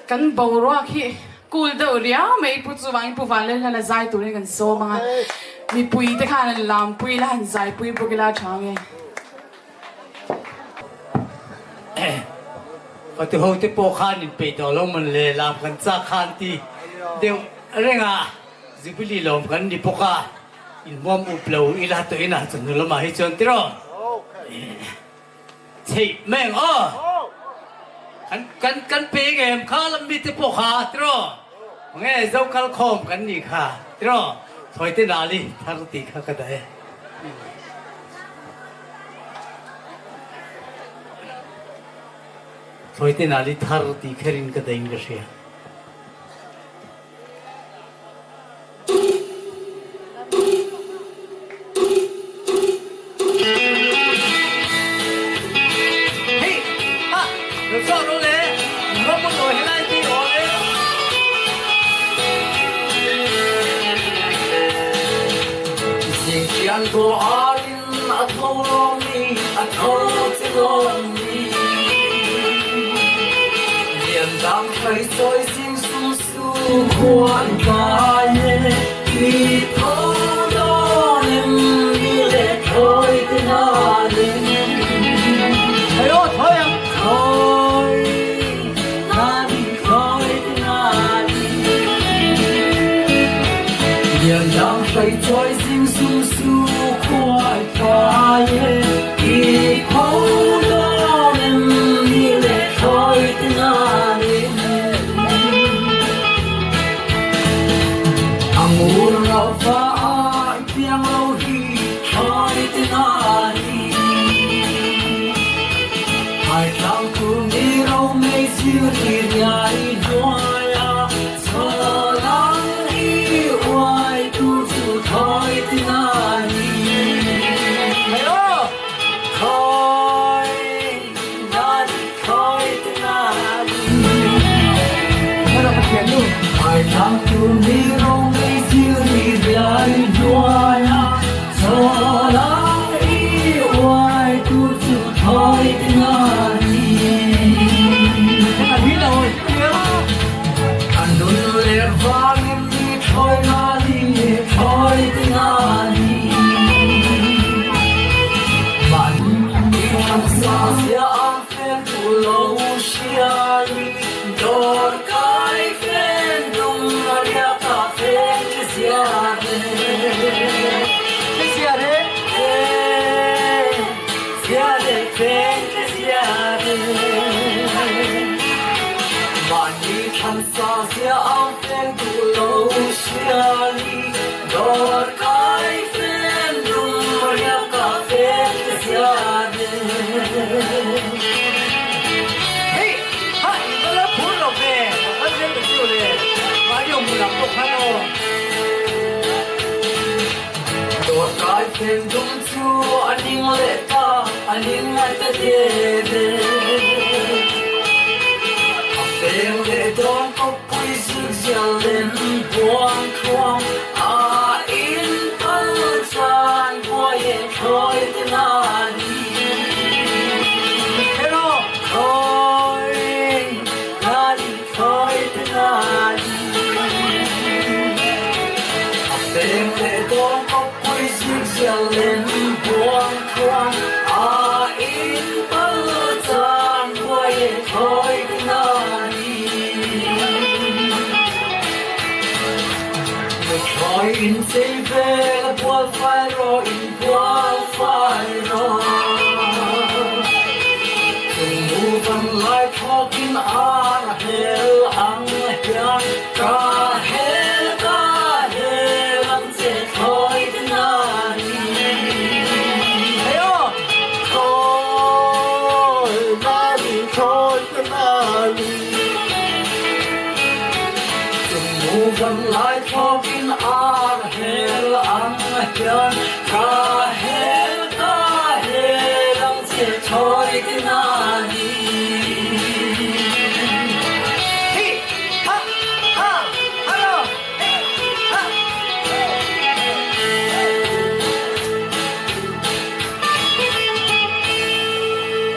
Kan boruak hi cool deuh riau mai pu chuvangin Pu Vanlalhlana zai turin kan sawm ang a, mipui te khan an lampui ila han zaipui bawk ila a tha nge. Fatu ho te pawh khan inpeih tawh lo mawn le lam kan chak khan ti deuh reng a, Jubilee lawm kan ni bawk a, inhmuam up lo ila tawh inah chawhnu lamah hi chuan tiraw. Theih mai ang aw. Kan kan kan pe ngem kha lam mi te pawh kha tiraw. Nge zo kal khawm kan nih kha tiraw. Thawi te nali thar ti kha ka dah e. Thawi te nali thar ti kherin ka dah in ka hria.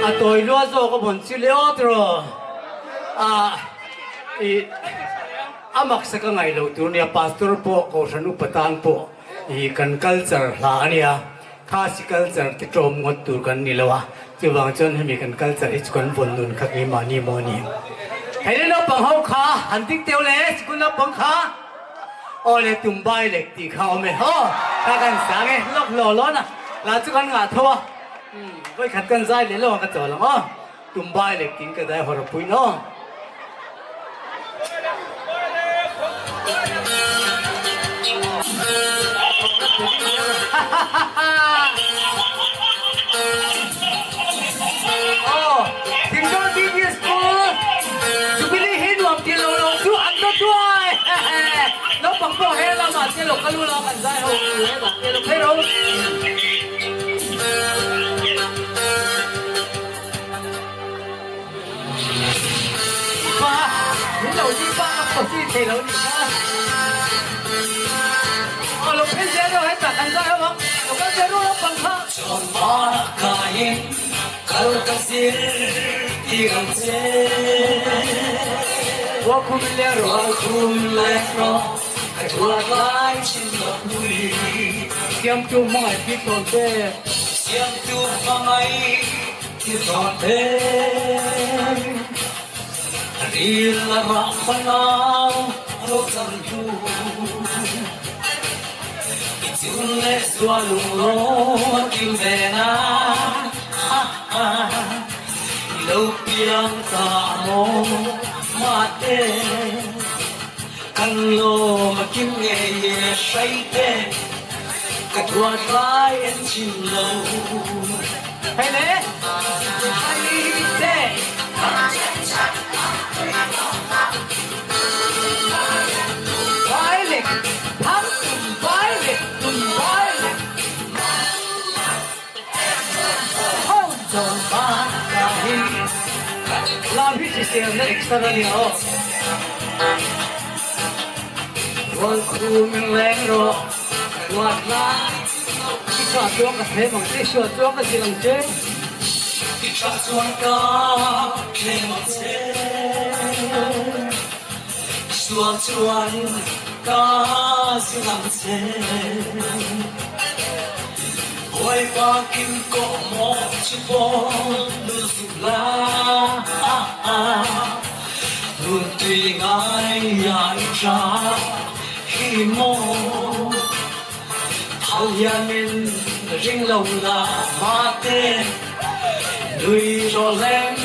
A tawi lua zawk a vawn chu le aw tiraw? A i a maksa ka ngaih loh tur nia pastor pawh kohhran upa tan pawh i kan culture hla a nia khasi culture te tlawm ngawt tur kan ni lo a chuvang chuan hemi kan culture hi chu kan vawn nun kha keimahni maw ni. Hei le naupang ho kha han ding teuh le sikul naupang kha. Aw le tum bai lek tih kha awm e haw kha kan sang e lawk hlaw lawn a la chu kan ngah tho a umm vawi khat kan zai leh lawk a ka chawl ang aw tum bai lek tiin ka zai hawr a puin aw. Aw Thingdawn VBS School Jubilee hi nuam ti lo lo chu an ta thuai naupang pawh he lamah te lo kal ula kan zai ho hetah te lo phei ro. Pa min lo ti pa ka pawsi thei lo nih kha. Aw lo phei zel rawh hetah kan zai ho ang lo kal ve ru naupang kha. Chawhmah kaiin kal ka zir tir ang che. Rualkhum leh rawh. Rualkhum leh rawh ka thuat lai chin lo pui. Siamtu hmangaih thil tawn te. Siamtu hmangaih thil tawn te. Ril a rah fanau ro chan hnu. I chun leh zua lung ro kil ve na I lo piang ta maw mate Kan lawm a kim ngei e hrai te Ka thuat lai en chim lo Hei le hrai te. Vai lek thang tum vai lek tum vai lek ho zawng ba ka hi lam hi chi siam na extra a nia aw rual khu min leng rawh ruat lai i tha chuang ka thlem ang che sual chuang ka zil ang che i tha chuang ka thlem ang che sual chuan ka zil ang che Bawipa kim kawh maw chu pawl lul suh la Nun tui ngai a i tla hi maw Phal hian min ring lo la mate Nui rawh lem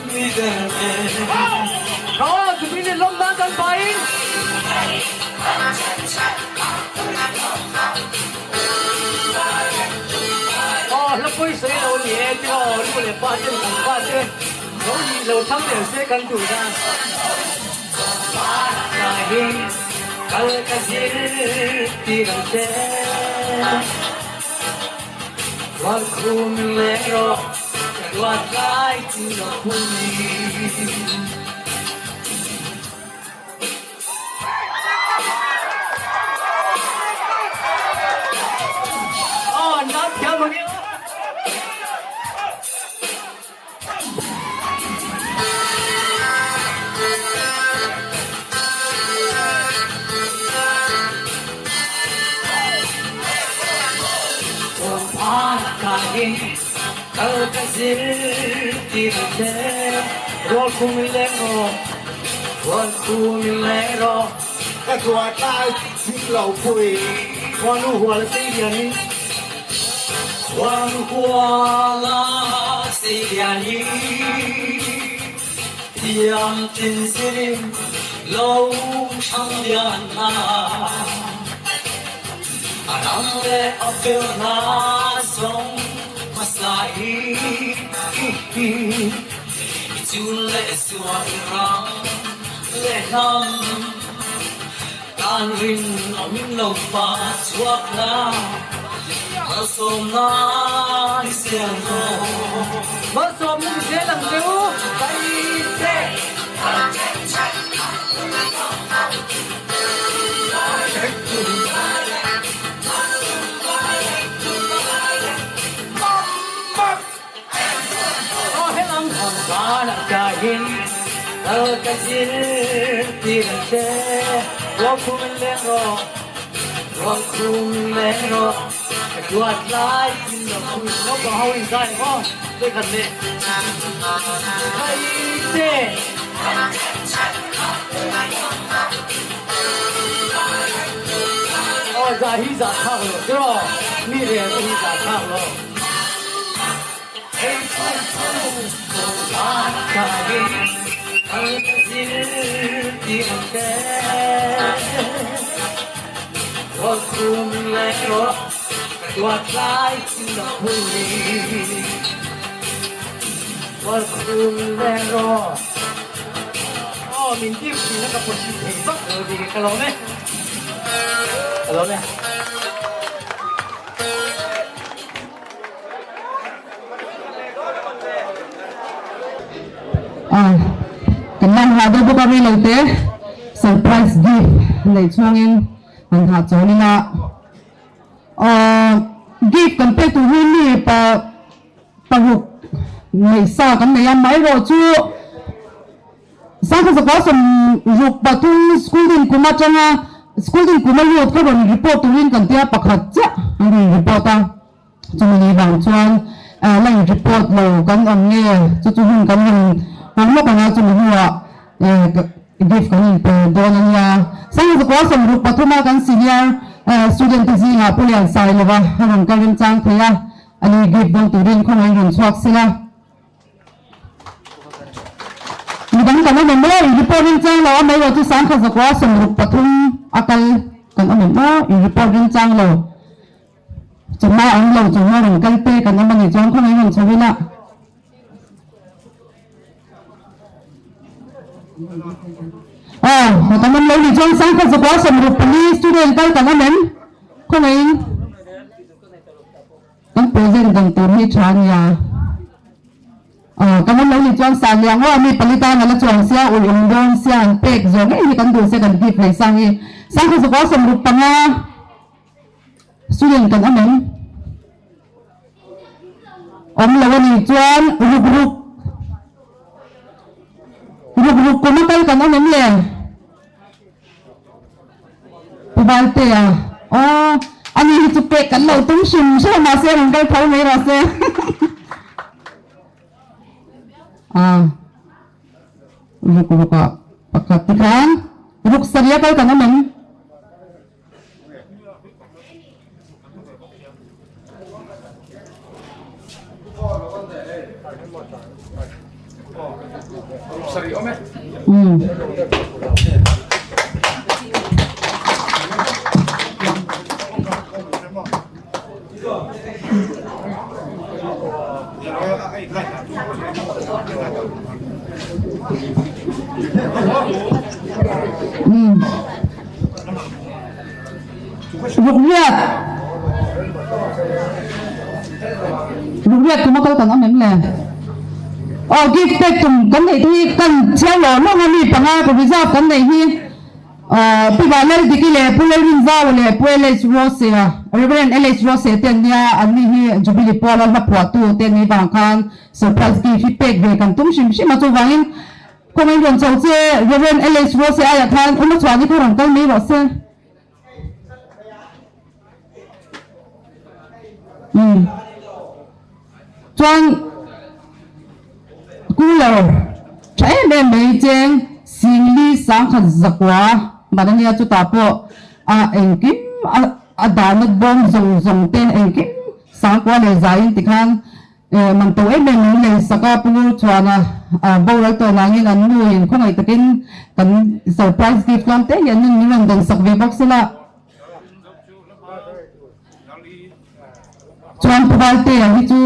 nui vel e. Kha Jubilee nih lawmnak kan pa in. Aw hla pawi sawi lo ni e ti aw nu le pa ten kan pa te lo nih lo thang leh se kan duh na. Ka hi kal ka zir ti ang che. Rual khum le rawh ka ruat lai ti lo pui. Aw na thiam ang e. Kal ka zir tir ang che. Rual khum in leng rawh. Rual khum in leng rawh. Ka thuat lai chim lo pui. Khuanu hual a sei lian in. Khuanu hual a sei lian in. Thiam tin zirin lo thang lian hna. A ram le a fel hna zong hmasa i i cun le zua i ram le hnam kan rin a min lo pa chuak la malsawmnak ni siang ko. Malsawmnak ni siang ang che u. Pai te. Aw he. kahin kal ka zir tir ang che Ruang khum in leng rawh Ruang khum leng rawh Ka duat lai tin lo pui Naupang ho in zai maw Vekhat leh Khai te. Aw zah hi zah thlak lo tiraw mi rel te hi zah thlak lo. Hei chu chu van kahin kal ka zir ti ang che. Rual khum leh rawh ka duat lai tin lo pui. Rual khum leh rawh. Aw min dim thin a ka pawhsin thei vak lo ni ka lawm e. Ka lawm e. Ah, kan lan hah deuh bawk a rei lo te surprise gift neih chhungin han hah chawl ila. Ah, gift kan pek tur hi mi pa Paruk neihsa kan nei a, amaherawh chu Sangkhat zakua 63 school din kum atanga school din kum a lut kha rawn report turin kan tia pakhat chiah an rawn report a, chumi ni vang chuan la in report lo kan awm nge chu chu hun kan rawn hmang lawk ang a, chumi hnuah gift kan inpe dawn a nia. Sangkhat zakua 63 a kan senior student te zingah Pu Liansailova a rawn kal remchang thei a. A ni gift dawng turin khawngaih rawn chhuak sela. Midang kan awm em aw? In report remchang lo a mai rawh chu 10,000 zakua 63 a kal kan awm em aw? In report remchang lo. Chawhma awm lo chawhma rawn kal te kan awm a nih chuan khawngaih rawn chho ila. Aw, kan awm lo nih chuan 10,000 zakua 64 student kal kan awm em? Khawngaihin. Kan present dan tur hi tha nia. Aw kan awm lo nih chuan sa liang aw mi pali tan ala chuang sia ui awm dawn sia an pek zawh ngei hi kan duh sia kan gift lei sang hi. 10,000 zakua 65 student kan awm em? Awm lo a nih chuan ruk ruk ruk ruk kum a kal kan awm em le? Pu Valtea, Aw, ani hi chu pek kan lo tum hrim hrim a mahse rawn kal tho mai rawh se. Ah, ruk ruk ah pakhat tikhan ruk sarih a kal kan awm em? Rukriat Rukriat kum a kal kan awm em le? Aw gift pek tum kan neih te hi kan chhiar lawm lawm a mi panga ka reserve kan neih hi Pu Vanlaldiki leh Pu Lalrinzaua leh Pu LH Rose-a Reverend LH Rose te an nia anni hi Jubilee Puala hla phuahtu te an nih vang khan surprise gift hi pek ve kan tum hrim hrim a chuvangin Kawngin rawn chho che Rev. LH Rose aiah khan Uma Chhuani kha rawn kal mai rawh se. Umm. Chuan cooler tha em em mai cheng Singli 10,000 zakua Manania chutah pawh a engkim a dahna bawm zawng zawng te engkim sangkua leh zaiin tikhan Man to em em min lei sak a, Pu Ngurchuana boral tawh nangin an nu in khawngaih takin kan surprise gift tlawm te hi an nun min rawn dawn sak ve bawk sela. Chuan Pu Valtea hi chu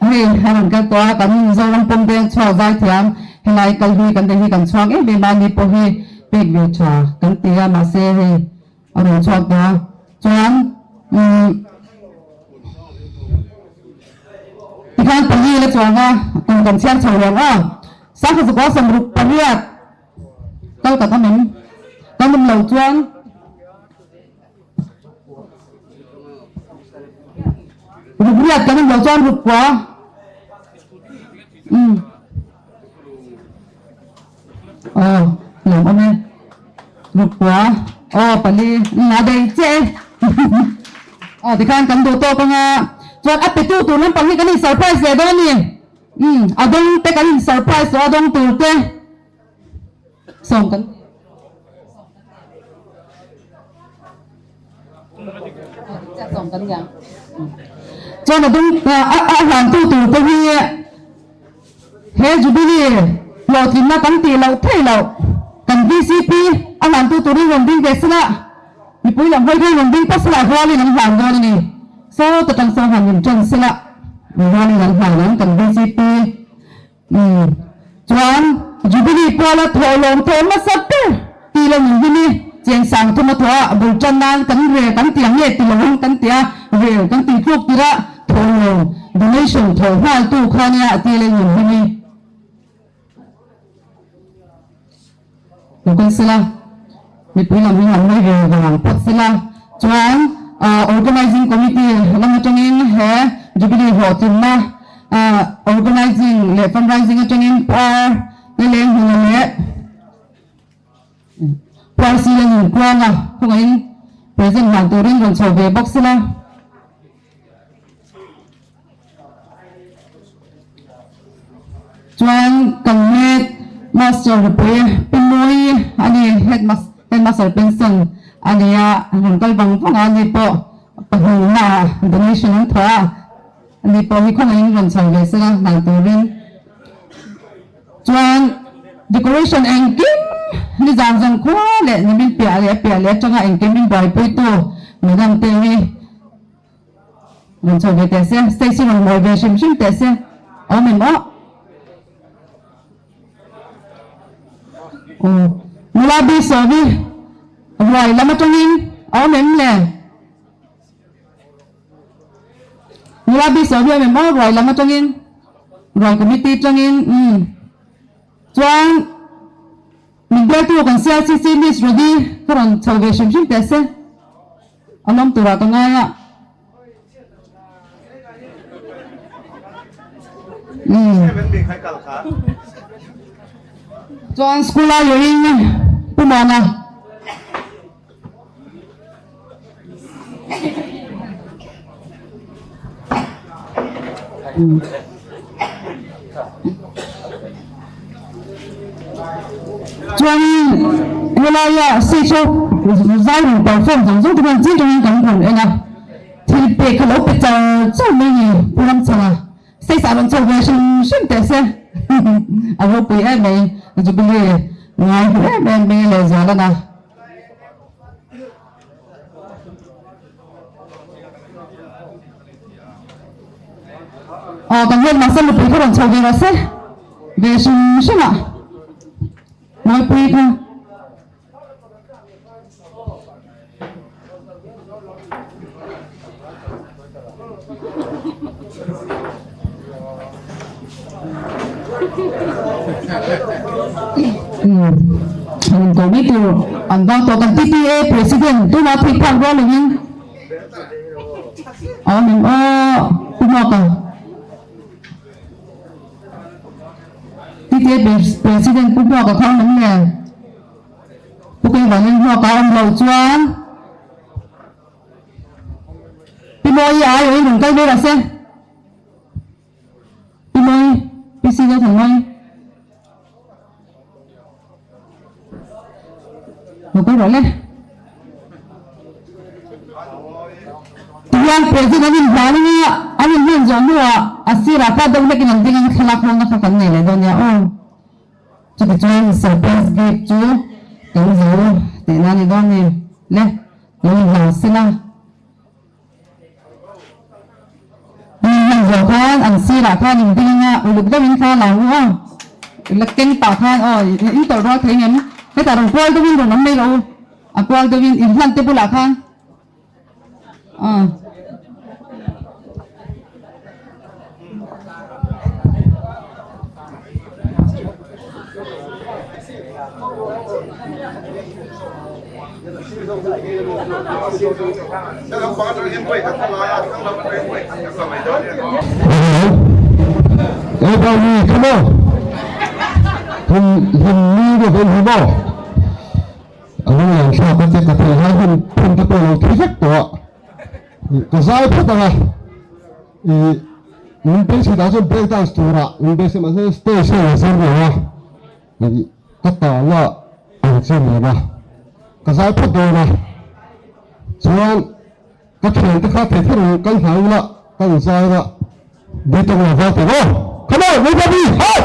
hei a rawn kal tawh a, kan Mizoram pawm deng chhuak zaithiam helai kal hi kan nei hi kan chhuak em em a, ni pawh hi pek ve tha kan ti a mahse hei A rawn chhuak ta chuan umm tikhan pali la chuang a kum kan chhiar chho reng a 10,000 zakua 68 kal kan awm em kan awm lo chuan ruk riat kan awm lo chuan ruk kua umm. Aw lawm awm e. Rukpua aw pali nga daih che e. Aw tikhan kan duh tawk anga chuan a petu tur lampang hi kan in surprise leh dawn a ni. Umm a dawng te kan in surprise tawh a dawng tur te sawm kan sawm kan nia. Chuan a dawng a a hlantu tur te hi He Jubilee hlawhtlinna kan tih loh theih loh kan vcp a hlantu turin rawn ding ve sela, mipui lam hawi khan rawn ding phawt sela rualin an hlan dawn a ni. Saw ta tang saw han in ṭan sela rualin an hlan ang kan vcp. Umm chuan Jubilee puala thawhlawm thawh hmasa ber tih lo min hlim i cheng sang thuma thawh a bul ṭan nan kan rel kan ti ang nge ti lo ang kan ti a, rel kan tih tluk tirh a thawhlawm donation thawh nghal tu kha nia tih leh min hlim i lo kal sela mipui lam hi han hawi ve vang phawt sela chuan organizing committee lam atangin he Jubilee hlawhtlinna organizing leh fundraising atangin Puar le leng hmuna leh Puar si leh Nunkuanga khawngaihin present hlan turin rawn chho ve bawk sela. Chuan kan head master nupui Pi Mawi a ni, head master pension a ni a, rawn kal vang vang a, ani pawh pahnihna ah donation an thawh a, ani pawh hi khawngaihin rawn chho ve sela hlan turin. Chuan decoration engkim ni zan zan khua leh nimin piah leh a piah leh atanga engkim min buaipuitu madam te hi Rawn chho ve teh se, stage hi rawn mawi ve hrim hrim teh se, awm em aw? Aw, nula bi sawmi ruai lam atangin a awm em le? Nula bi sawmi awm em aw ruai lam atangin, ruai committee atangin, umm. Chuan min bialtu kan CRCC Miss Rody kha rawn chho ve hrim hrim teh se. A lawm turah ka ngai a. Chuan school a yoin Pu Muana. Chuanin helaia stage a zai rawn perform zawng zawng te hian chiang tangin kan rawn en a, thil pek kha lo pe char char mai ni Pu Ramchhana stage ah rawn chho ve hrim hrim teh se a ropui em mai Jubilee ngai hmu em em mai lehzual a na. Aw kan hian mahse mipui kha rawn chho ve rawh se ve hrim hrim ah Mawipui kha. An ko mai tur an vang tawh kan PTA President tuna phei phak rual lovin a awm em aw Pu Hmuaka PTA President Pu Hmuaka kha awm em le Pu Keivanin Hmuaka a awm loh chuan Pi Mawi ai awin rawn kal vel a se. Pi Mawi, Pi Silo Than Mawi. Lo kal rawh le. Tihian President an inhlan anga an inhlan zawh hnuah a sirah kha deuh hlekin an ding anga thlalak hawngna kha kan nei leh dawn nia aw. Chutichuan surprise gift chu kan zo tihna a ni dawn ni le, lo inhlan sela. An inhlan zawh khan an sirah khan in ding anga uluk deuhin thla la ang u aw, la keng pah khan aw in tawlh rual thei ngem, hetah rawn kual deuhin rawn awm mai rawh u, a kual deuhin inhlan te bulah khan aw. Hlim hlim ni deuh in hi maw? A lunglen thlak a che ka thei lai hun phun te pawh lo thi vek tawh a. Ka zai phawt ang a. I min beisei dah chuan break dance turah min beisei mahse stage hian a zir lo a. I ka tahna ang chi nen a. Ka zai phawt dawn a. Chuan ka thiante kha thei thei reng kan hnai ula ka inzai a. Di tawng lo val teh maw? Come on everybody! Hey!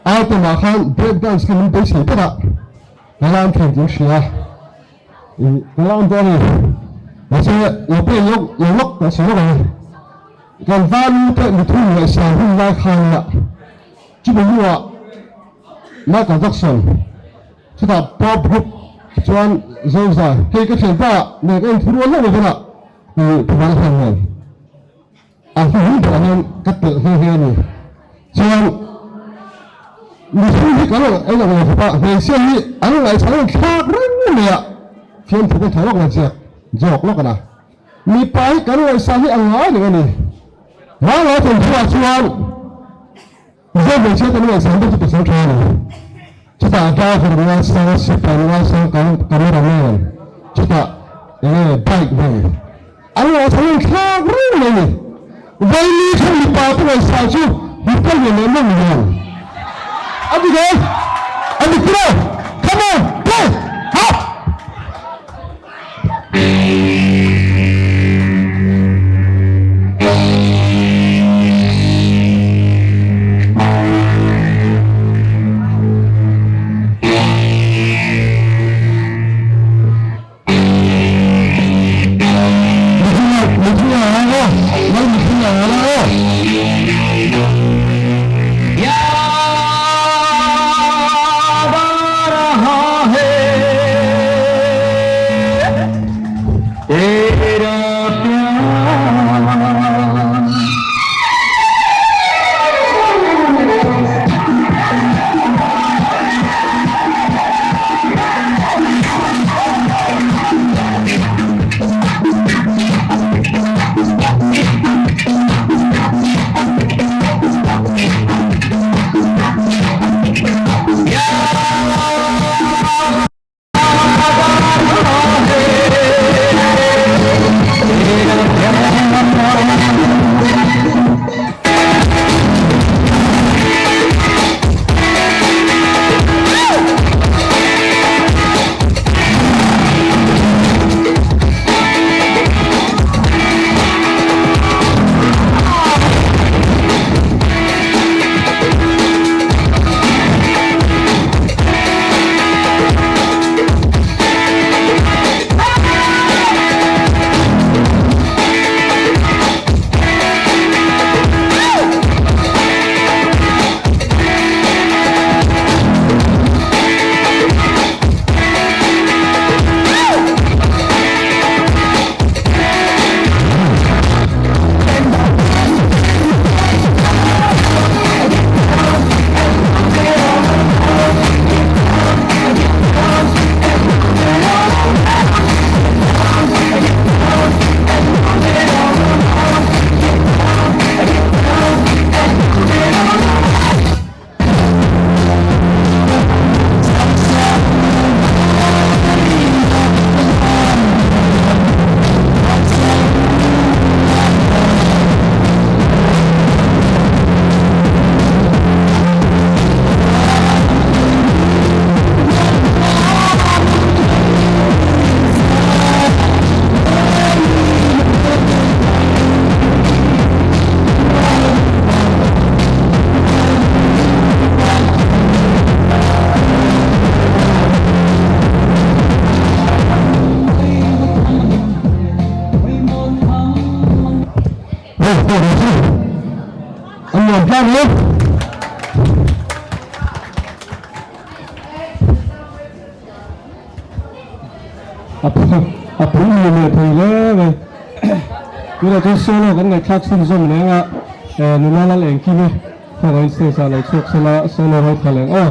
Item ah khan break dance kha min beisei ber a, ka lam thei tih hria i ka lam dawn a ni. Mahse lo play lawk lo lawk tawh si lawk ang. Kan valu te mithun ngaihsan hun lai khan ila chumi hnuah Michael Jackson chutah pop group chuan Zoza hei ka thianpa nen ka inthurual hlauh lo vela i Puvan a hlan nen. A hnuhnung berah hian ka telh nghe nghe a ni. Chuan mihring hi kan rawn en ang lo khawp a, hmeichhia hi an ngaihchah rawn thlak reng mai a, fiamthu kan tha lawk la ziak zawk lawk a na. Mipa hi kan ngaihsah hi a ngai reng a ni. Vanglai thawnthuah chuan Mizo hmeichhia kan ngaihsah ber chu pasal tha a ni. Chutah driver ngaisang, sipai ngaisang, cameraman, chutah enge bike nei. An ngaihsah rawn thlak reng mai a ni. Vaini kha mipa te ngaihsah chu mipa lian leh mawng lian. A dik e? A dik tiraw? Come on, play! Hop! A pui ni leh thei hle mai. Tunah chuan solo kan ngaihthlak chhunzawm leng a, nula lal engkim hi khawngaih stage ah lo chhuak sela solo ho thla leng aw.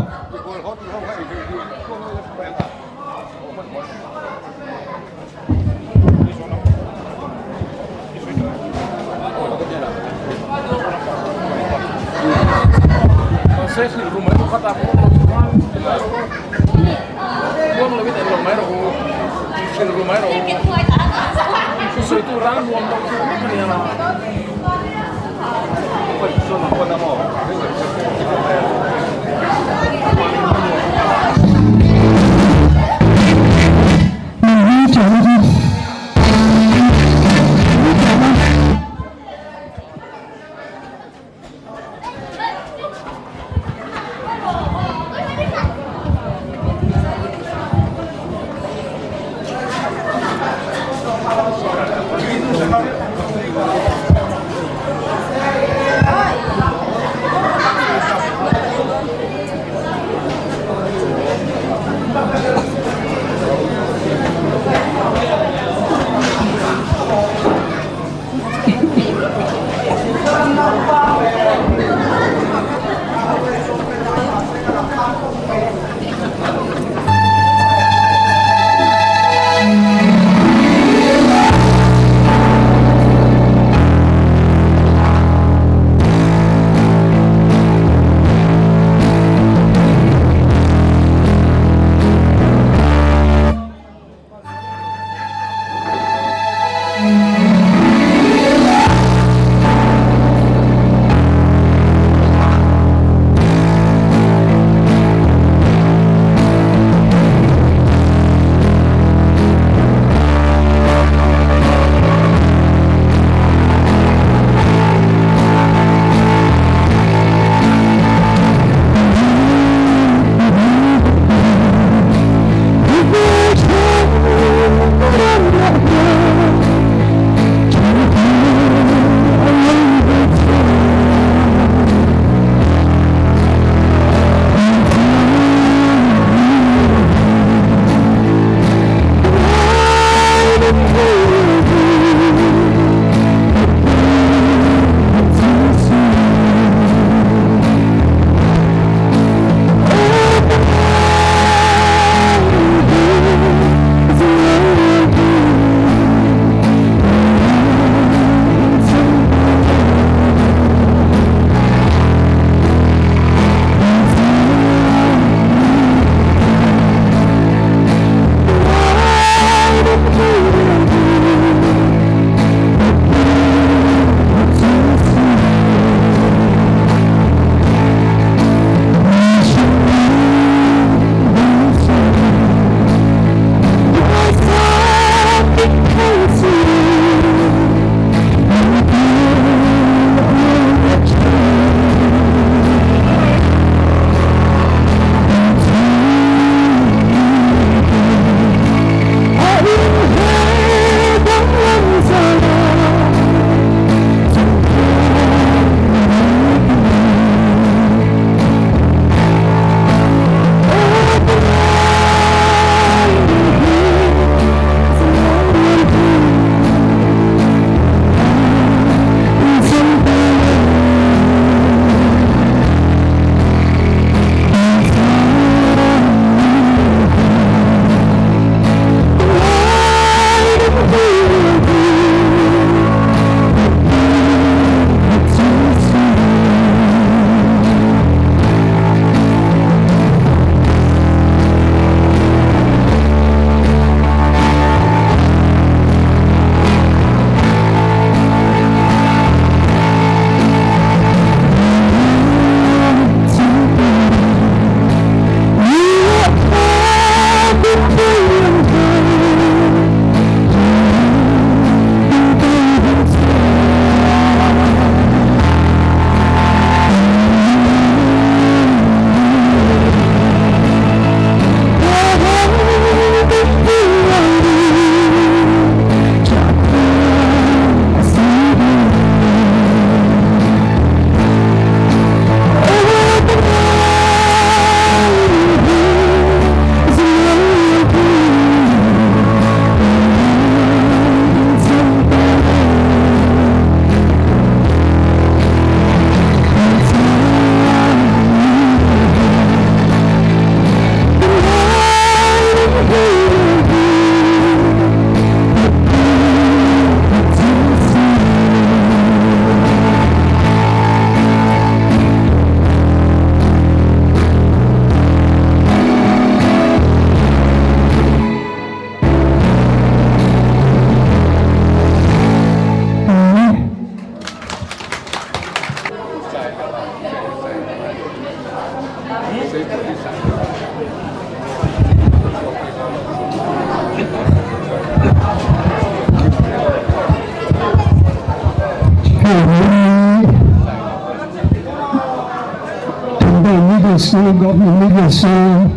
Middle School, Government Middle School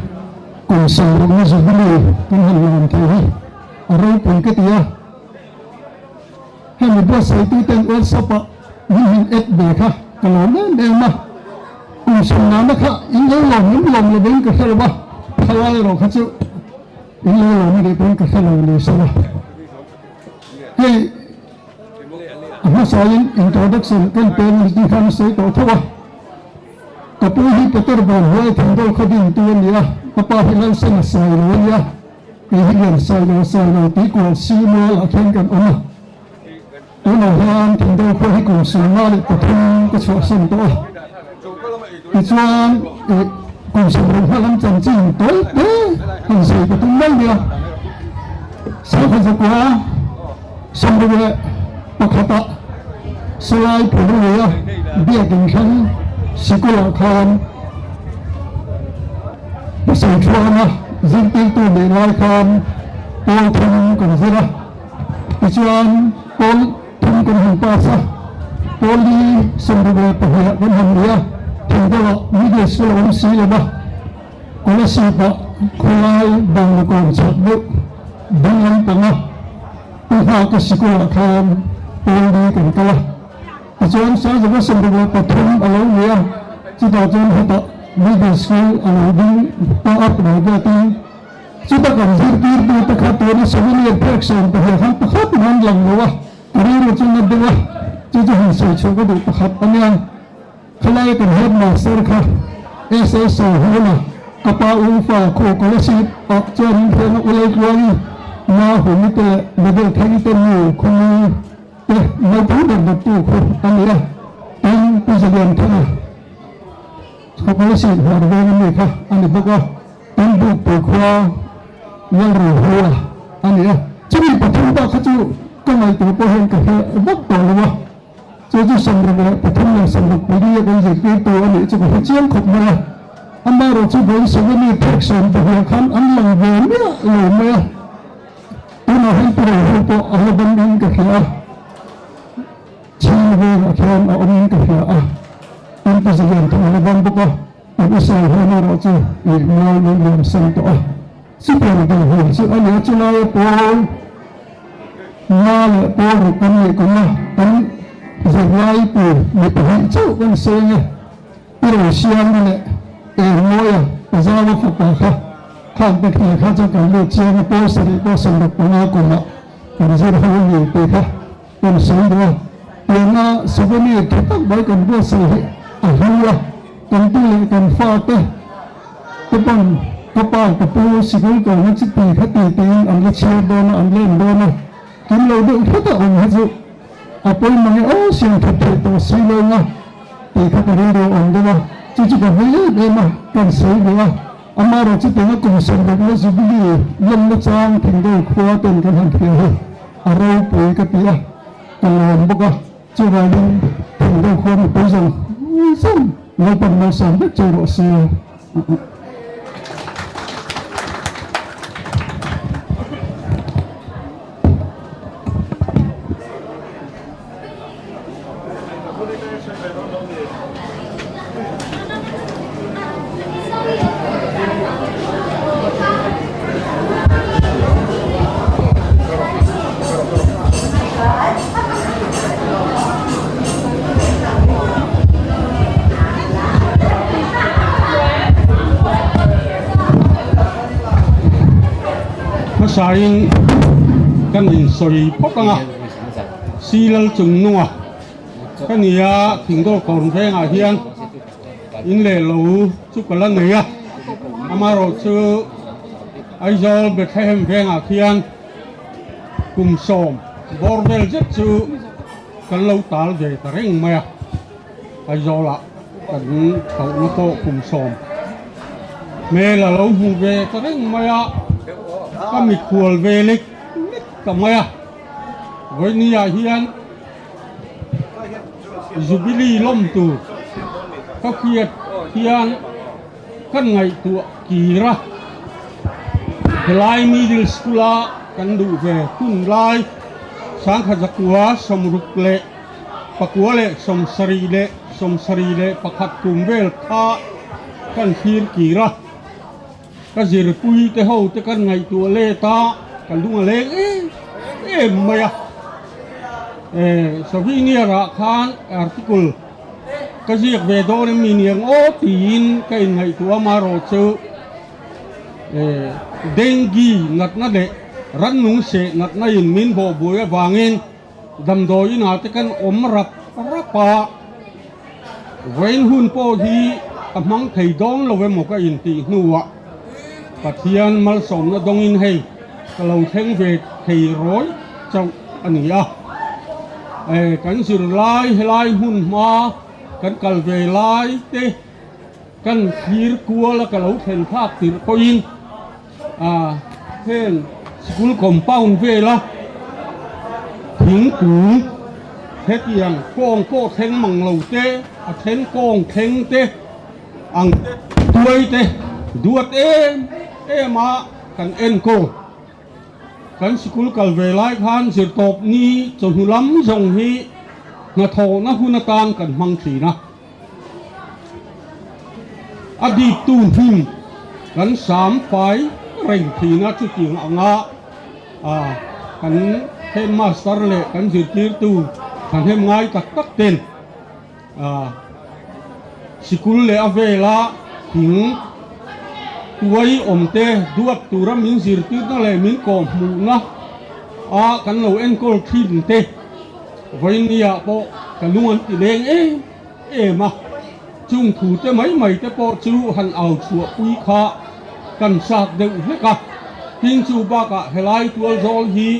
kum sawmrukna Jubilee kan han lawm thei hi a ropui ka ti a. Hemi buatsaituten WhatsApp ah min han add ve kha ka lawm em em a. Kum sawmnana kha in lo lawm em lawm lovin ka hre lo a, thalai erawh kha chu in lo lawm a nih pawhin ka hre lo ni sawm a. Hei a hmasain introduction kan pe a ni khan a sawi tawh tho a. Ka pu hi Peter Vanhuai Thandawl khaw dintu a ni a, ka pa hi Lalsena Sailo a ni a, kei hi Lian Sailo Sailo tih kual si mualah khian kan awm a. Tunah hian Thandawl khua hi kum 13 ka chhuahsan tawh a, tichuan kum 60 hma lam chanchin tawi te han sawi ka tum mai nia. Sangha zakua 60. 31 ah Salai Phuruia Biakin thlang sikulah khan Pasal Thuama zirtirtu neih lai khan pawl thum kan zir a, tichuan pawl thum kan han pass a, pawl li 72 ah kan han ni a, thingdawlah middle school a awm si lo va. Kolasib-ah khawlai bangla kawm chhak deuh ding lampanga Pu Nghaka sikulah khan pawl li kan kal a. Tichuan Saizava 73 a lo ni a, chutah chuan hetah Middle School a lo ding ta a private-in. Chuta kan zirtirtute kha tuna souvenir phek 12 khan pakhat man lang lo a, ka rilru chu na deuh a, chu chu han sawi chhuah ka duh pakhat a nia. Khawlai kan headmaster kha SS Sawhawna ka pa u fa khaw scholarship ah chuan in hriat a ulei tluangi na humi te leh model thengi te nu khawmi te naupang ber ber tu khu a ni a, tin Pu Zalianthanga khaw scholarship hnar veng a mi kha a ni bawk a, tin Bukpui khua Lalruhua a ni a, chumi pathum bak kha chu ka ngaihtuah pawh hian ka hre vak tawh lo a. Chu chu 63 leh 64 a kan zirtirtu a nih chu ka hre chiang khawp mai a. Amaherawhchu vawi souvenir phek 12 khan an lang ve miah lo mai a. Tunah hian pu Rohru pawh a la dam in ka hria a, chhing vengah khian a awm in ka hria a, tin pu Zalian thung a la dam bawk a, an u sawi hian erawh chu ih mual min liam san tawh a. Chutiang dinhmun chu a ni a, chulaia pawl nga leh pawl ruk kan nih kum a, kan zirlai tur mi pahnih chauh kan seng e. Pi Rosianga leh Engmawia Pazawa fapa kha khang te thli kha chuan kan lut chiang a, pawl sarih pawh 65 kumah kan zir ho a ni tih kha kan sawi duh a. Tianga souvenir tha tak mai kan buatsaih hi a hlu a, kan tu leh kan fate, Ka pan, ka pa, ka pu sikul kalna chi ti kha ti tiin an la chhiar dawn a, an la en dawn a, kim lo deuh hret a awm hi chu a pawi mang e aw siam that theih tawh si lo nga tih kha ka rilru a awm deuh a, chu chu ka vei em em a, kan sawi ve a, amaherawh chu tuna kum sawmrukna Jubilee lawmna chang Thingdawi khua ten kan han hria hi a ropui ka ti a, ka lawm bawk a. Chuvangin Thingdawi khua mipui zawng zawng Lalpan malsawm vek cheu rawh se. Hmasain kan insawi phawt ang a, Silal chung nunga ka ni a, Thingdawl kawn vengah hian in leh lo chu ka la nei a, amaherawhchu Aizawl Bethlehem vengah khian Kum sawm bawr vel zet chu kan lo tal ve ta reng mai a, Aizawlah kan chhohna pawh kum sawm hmel a lo hmu ve ta reng mai a, ka mikhual ve lek lek ta mai a, vawinia hian Jubilee lawm tur ka hriat hian Kan ngaihtuah kir a, helai middle school a kan duh ve hun lai 1969 leh 71 kum vel kha kan thlir kir a, ka zirpui te ho te kan ngaihtuah let a, ka lung a leng em em mai a, souvenir ah khan article Ka ziak ve dawn em ni niang aw tiin ka inngaihtuah a, marawh chu dengue natna leh rannung seh natna in min bawhbuai avangin damdawi inah te kan awm rap rap a, vawiin hun pawh hi ka hmang thei dawn lo emaw ka intih hnuah Pathian malsawmna dawngin hei ka lo thleng ve thei rawi chauh a ni a. Kan zirlai helai hmun hma kan kal ve lai te kan thlir kual a ka lo thlen thlak tirh pawhin heng school compound vela. Thingkung hetiang kawng pawh thleng mang lo te, a then kawng thleng te ang te tuai te duat em em a kan enkawl. Kan sikul kal ve lai khan zirtawp ni chawhnu lam zawng hi hnathawhna hun atan kan hmang thin a. A diptu hnim kan sam fai reng thin a, chutiang anga kan headmaster leh kan zirtirtu thahnem ngai tak tak ten sikul leh a vela thing tuai awm te duat tura min zirtirna leh min kawhhmuhna a kan lo enkawl thin te vawinia pawh ka lung an ti leng em em a, chung thu te mai mai te pawh chu han au chhuah pui kha kan chak deuh hlek a, tin chu bakah helai tual zawl hi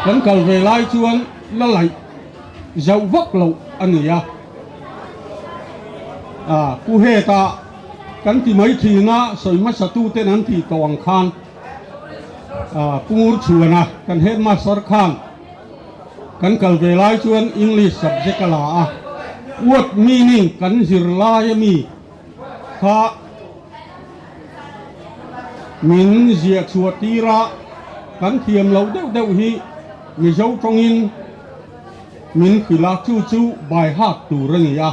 kan kal ve lai chuan la laih zauh vak loh a ni a, ah pu hetah kan ti mai thin a, sawi hmasa tu ten an tih tawh ang khan ah Pu Ngurchhuana kan headmaster khan Kan kal ve lai chuan English subject a la a, word meaning kan zir lai ami kha min ziah chhuah tir a, kan thiam loh deuh deuh hi Mizo tawngin min hrilh a, chu chu by heart tur a ni a,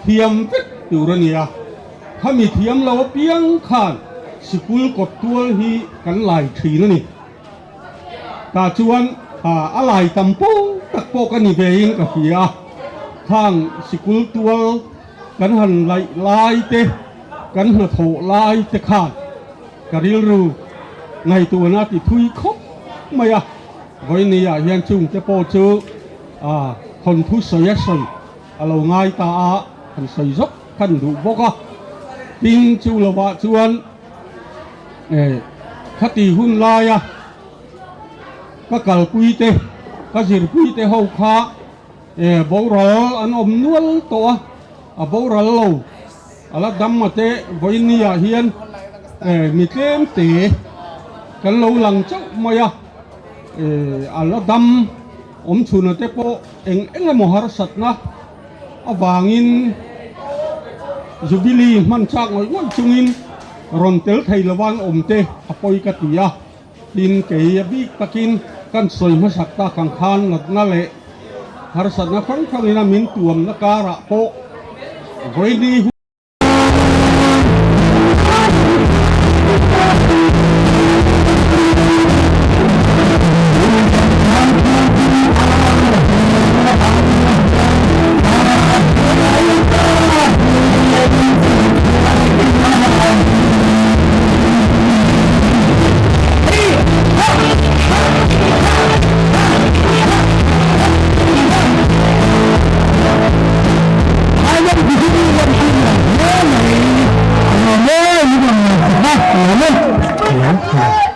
thiam vek tur a ni a, khami thiam lo apiang khan sikul kawt tual hi kan lai thin a ni. Tah chuan a lai tam pawh tak pawh ka ni ve in ka hria a, khang sikul tual kan han laih lai te, kan hnathawh lai te khan ka rilru ngaihtuahna a ti thui khawp mai a, vawiini ah hian chung te pawh chu thawnthu sawi a sawi a lo ngai ta a, han sawi zawk kan duh bawk a, tin chu lovah chuan. Khati hun laia ka kalpui te, ka zirpui te ho kha boral an awm nual tawh a, a boral lo a la dam a te vawiin ah hian mi tlem te kan lo lang chauh mai a, a la dam awm chhun a te pawh eng eng emaw harsatna avangin Jubilee hman chak ngawih ngawih chungin rawn tel thei lovan awm te a pawi ka ti a, tin kei a bik takin kan sawi hmasak tak ang khan natna leh harsatna hrang hrangin a min tuamna karah pawh vawiin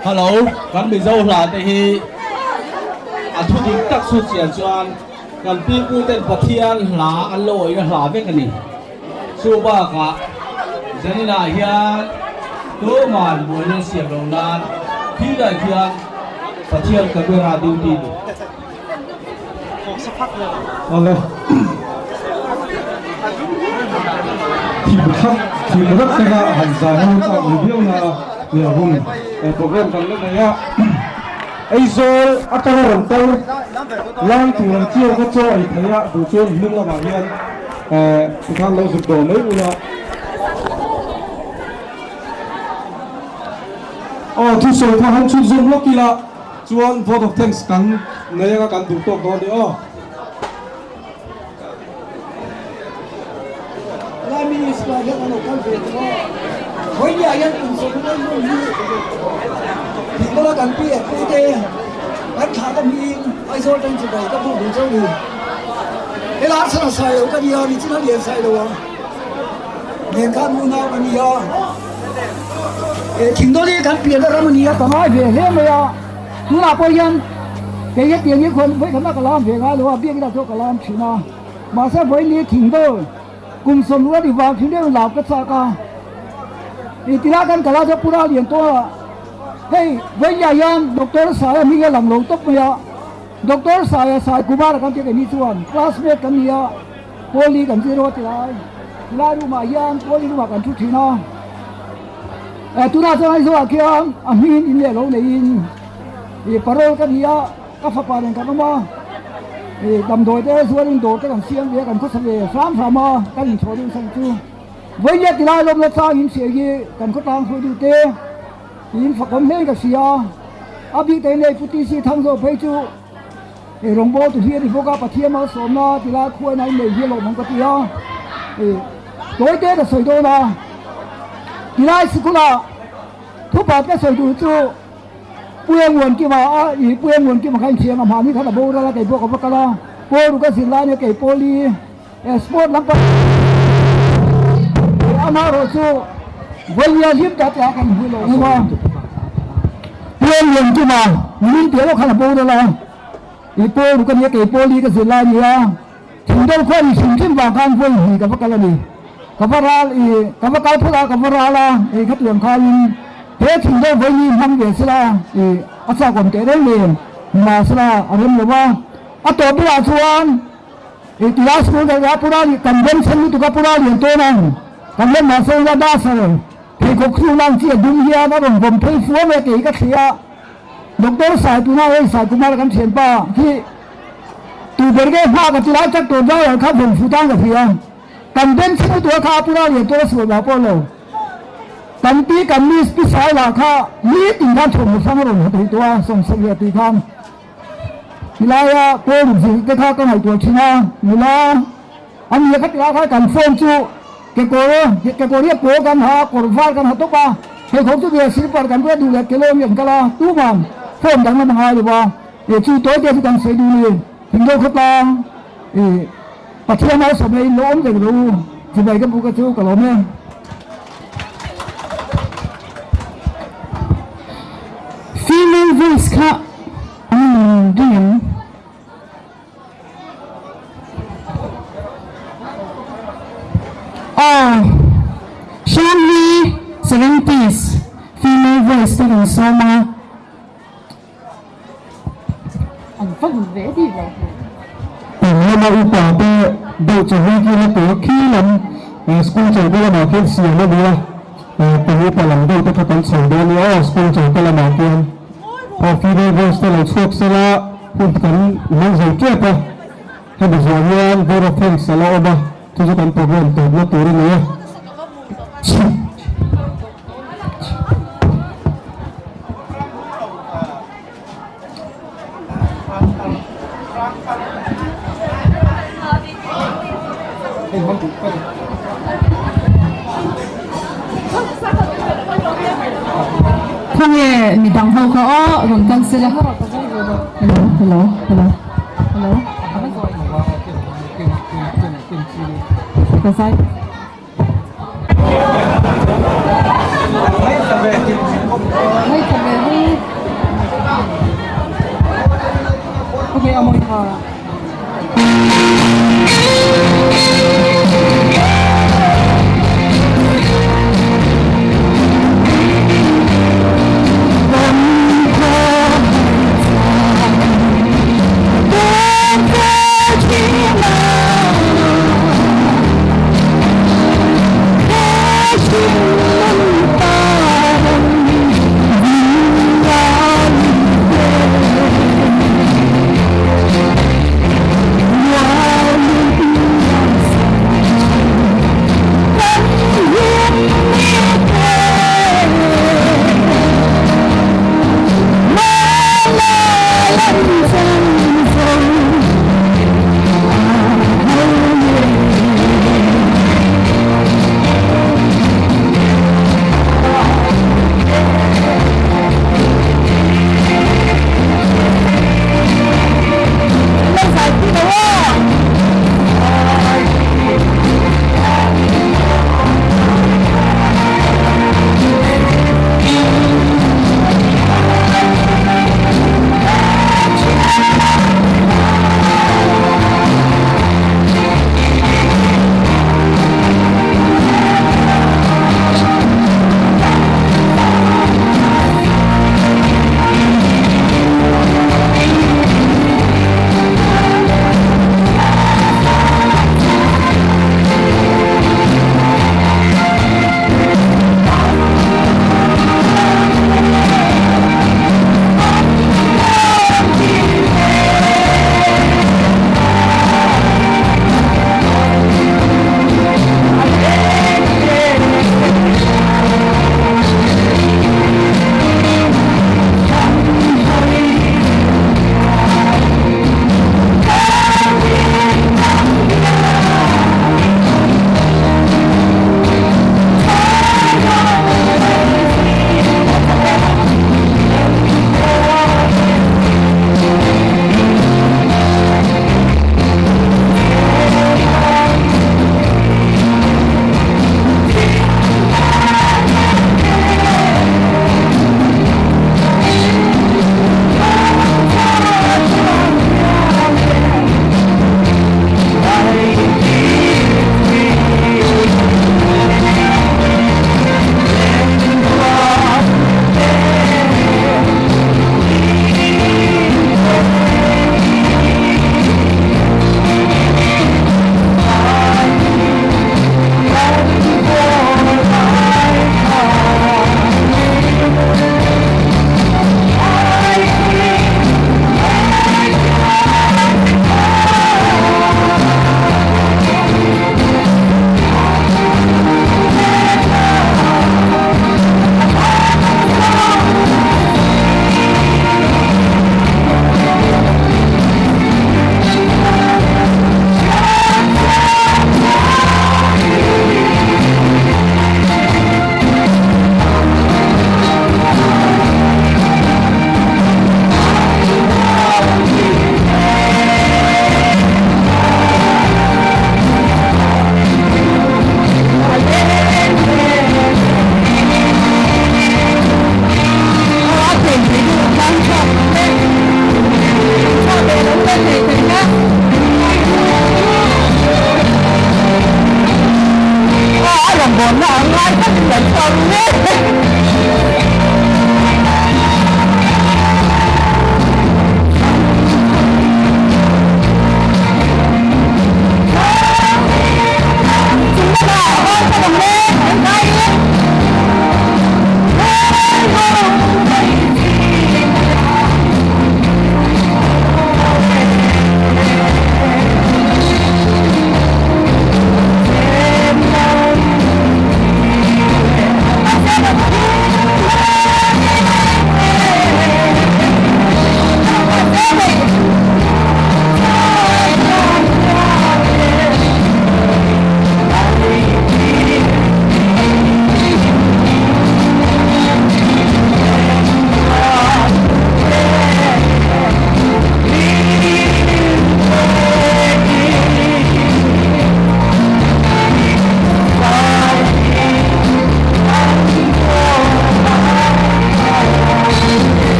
Hello, kan Mizo hla te hi a thu dik tak chhut chian chuan kan pi pu ten Pathian hla an lo awihna hla vek a ni. Chu bakah Zaninah hian tuman buaina siam loh nan thilai khian Pathian camera duty ni. Awle. Thim thak thim rat teka han zai ho chak ni viau na leh hun program kan la nei a. Aizawl atanga rawn kal lang tur ang chiau kha chaw ei thei a duh chuan hnung lamah hian tikhan lo zuk dawh mai ula. Aw thusawi kha han chhunzawm lawk ila. Chuan vote of thanks kan nei anga kan duh tawk dawn ni aw. Lai Minister hian an lo kal ve tawh a, vawinia hian kum sawmhnih hmun hi Thingkawla kan pi leh pu te kan thlah ta hming Aizawl tang chu bai ka hmuh duh chauh ni. Helai chhan a sai lo ka nia, nichin a lian sai lo ang nen khan unau ka nia. Thingdawl hi kan pianna ram a ni a, ka ngai ve hle mai a, tunah pawh hian kei hetiang hi khuan vawikhatna ka lam ve ngai lo a, biakinah chuan ka lam thin a, mahse vawiin thingdawl kum sawmruk a ni vang thin deuhin lam ka chak a, ih tilai kan kal a chuan Pura Liantawnga hei vawiinah hian Doctor Saia hming a lang lo tawp mai a. Doctor Saia Sai Kumar kan tia keini chuan classmate kan ni a, Pawli kan zir aw tilai tilai room ah hian Pawli room ah kan thu thin a. Eh tunah chuan Aizawl ah khian a hmingin in leh lo neiin ih parole ka ni a, ka fapa nen kan awm a, ih damdawi te zuarin dawr te kan siam ve a, kan khawsa ve hram hram a, kan inchhawh deuh sang chu. Vawinia tilai lawmna chang in hria hi kan khawtlang hruaitu te tiin fakawm hlein ka hria a, a bik takin hei Pu TC Thangzawh phei chu hei rawngbâwl tu hi a ni bawk a, Pathian malsawmna tilai khuaina in nei hi a lawmawm ka ti a, hei tawi te ka sawi dawn a, tilai sikula thupat ka sawi duh chu Pu Engmuankima a ih Pu Engmuankima kha inthiam a hmahni khan a boral a, kei pawh ka va kal a, Pawl ruk a zir lai nia kei Pawli. Sport lampang amaherawh chu vawinia hlim ta te ah kan hmu lo ngam a, Puan lian tuma min piah lawk khan a boral a, i pawl ruk a nia kei pawl hi ka zir lai a ni a, thingdawlh khuan i hrim hrim vang khan vawi hnih ka va kal a ni, ka va ral i ka va kal phawt a ka va ral a, hei khatiang khanin he thingdawlh vawiin hi hmang ve sela i a chakawm teh reng nen mahsela a rem lo a, a tawp berah chuan. I ti a school deuh a pura kan bawm chhen lutuk a pura lian tawn ang kan lem mahse ila dasar pheikhawk chhung lang chi a dum hian a rawn vawm phei fuam e kei ka thli a doctor sai tuna hei sai kumar kan thian pa khi tu ber nge hma ka ti lai tak tur driver kha vawm fu tan ka thli a kan bawm chhen lutuk a kha a pura lian tawn a sual lah pawh lo kan pi kan miss pi sai lah kha nitin khan thawmhnaw hrang a rawn ha thei tawh a sawmsawmhliah tui khan. Tilaia kawl zir te kha ka ngaihtuah thin a, nula a nia kha tilai khan kan phone chu kekawr kekawr hi a pawl kan ha a, kawr var kan ha tawp a, pheikhawk chu ve slipper kan ruat duh leh kelawm hi an kal a, tuman phone dang lam a ngai lo va, eh chu tawi te chu kan sawi duh ni, Thingdawl khawtlang ih Pathian malsawm leh in lo awm reng rawh u, chibai ka buk a chu ka lawm e. Female voice kha an in ring em? Aw Shanli 70s female voice te kan sawm a. An va hmu ve bik lo hmel. Kum lama upa te deuh chu hui kil a tur khi lam school chawlhna lamah khian siam a ni a, kum upa lam deuh te kha kan chho dawn nia aw school chawlhna lamah khian aw female voice te lo chhuak sela hun kan hmang zo tep a, hemi zuah hian vote of thanks a la awm a, chu chu kan program tawpna tur a ni a. Khawnge midang ho kha aw rawn kal sela hello hello hello hello ka zai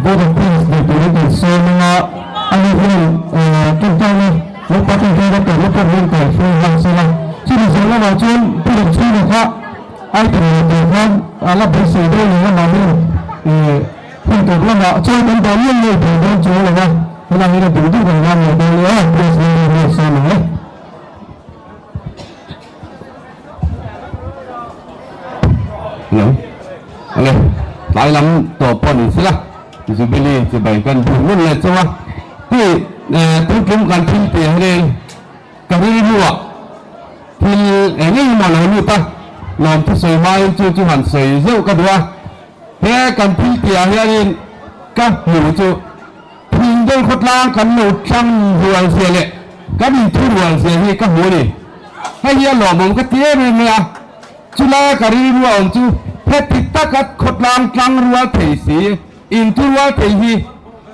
Vote of Thanks nei turin kan sawm ang a, ani hian tawngtaina Lalpa tawngtaina tawhna pawh min kaihhruai nghal se la. Chumi zawh lamah chuan Pu Ramchhunga kha item nei tur khan a la beisei dawn lo a, mahni hun tawp lamah chuan kan dah mial mial thei dawn chuang lo a, helai hian a duh duh kan ram leh dawn nia, Press Lady hian sawm ang e. Hello. Ale, tlai lam tawh pawh ni sela, Jubilee chibai kan buk ngun leh chauh a. Hei, tun tum kan thil tih hian ka rilruah thil eng eng emaw lo lut a, lawmthu sawi hmain chu chu han sawi zeuh ka duh a. He kan thil tihah hianin ka hmuh chu Thingdawl khawtlang kan lo tlang rual zia leh kan inthu rual zia hi ka hmu a ni. Hei hi a lawmawm ka ti em em mai a, chulaia ka rilru a awm chu heti taka khawtlang tlang rual thei si, inthu rual thei hi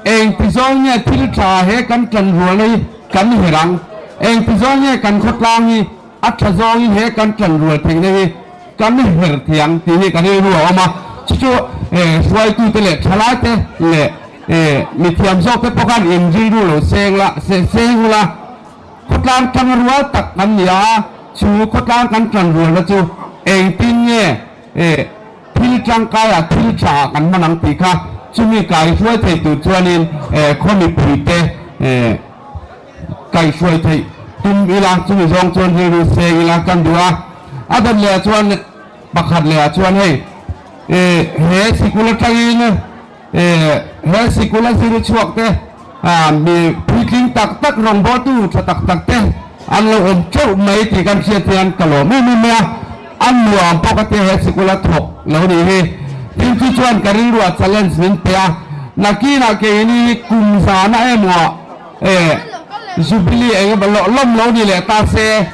engti zawng nge thil tha he kan tlan rualna hi kan herh ang, engti zawng nge kan khawtlang hi a tha zawngin he kan tlan rual theihna hi kan herh thei ang tih hi ka rilru a awm a, chu chu hruaitute leh thalaite leh mithiam zawkte pawh khan in rilru lo seng la, seng ula, khawtlang tang rual tak kan ni a, chu khawtlang kan tan rualna chu engtin nge thil tangkaiah thil thaah kan hman ang tih kha chumi kaihruai thei tur chuanin khaw mipuite kaihruai theih tum ila, chumi zawng chuan rilru seng ila kan duh a. A dawt lehah chuan pakhat lehah chuan hei he sikul atangin he sikul a zir chhuak te mi puitling tak tak rawngbawltu tha tak tak te an lo awm teuh mai tih kan hriat hian ka lawm em em mai a, a nuam pawh ka tia he sikul a thawk lo nih hi. Tin chu chuan ka rilruah challenge min pe a, nakinah keini kum zana emaw Eh, Jubilee eng emaw lawh lawm lo ni leh ta se,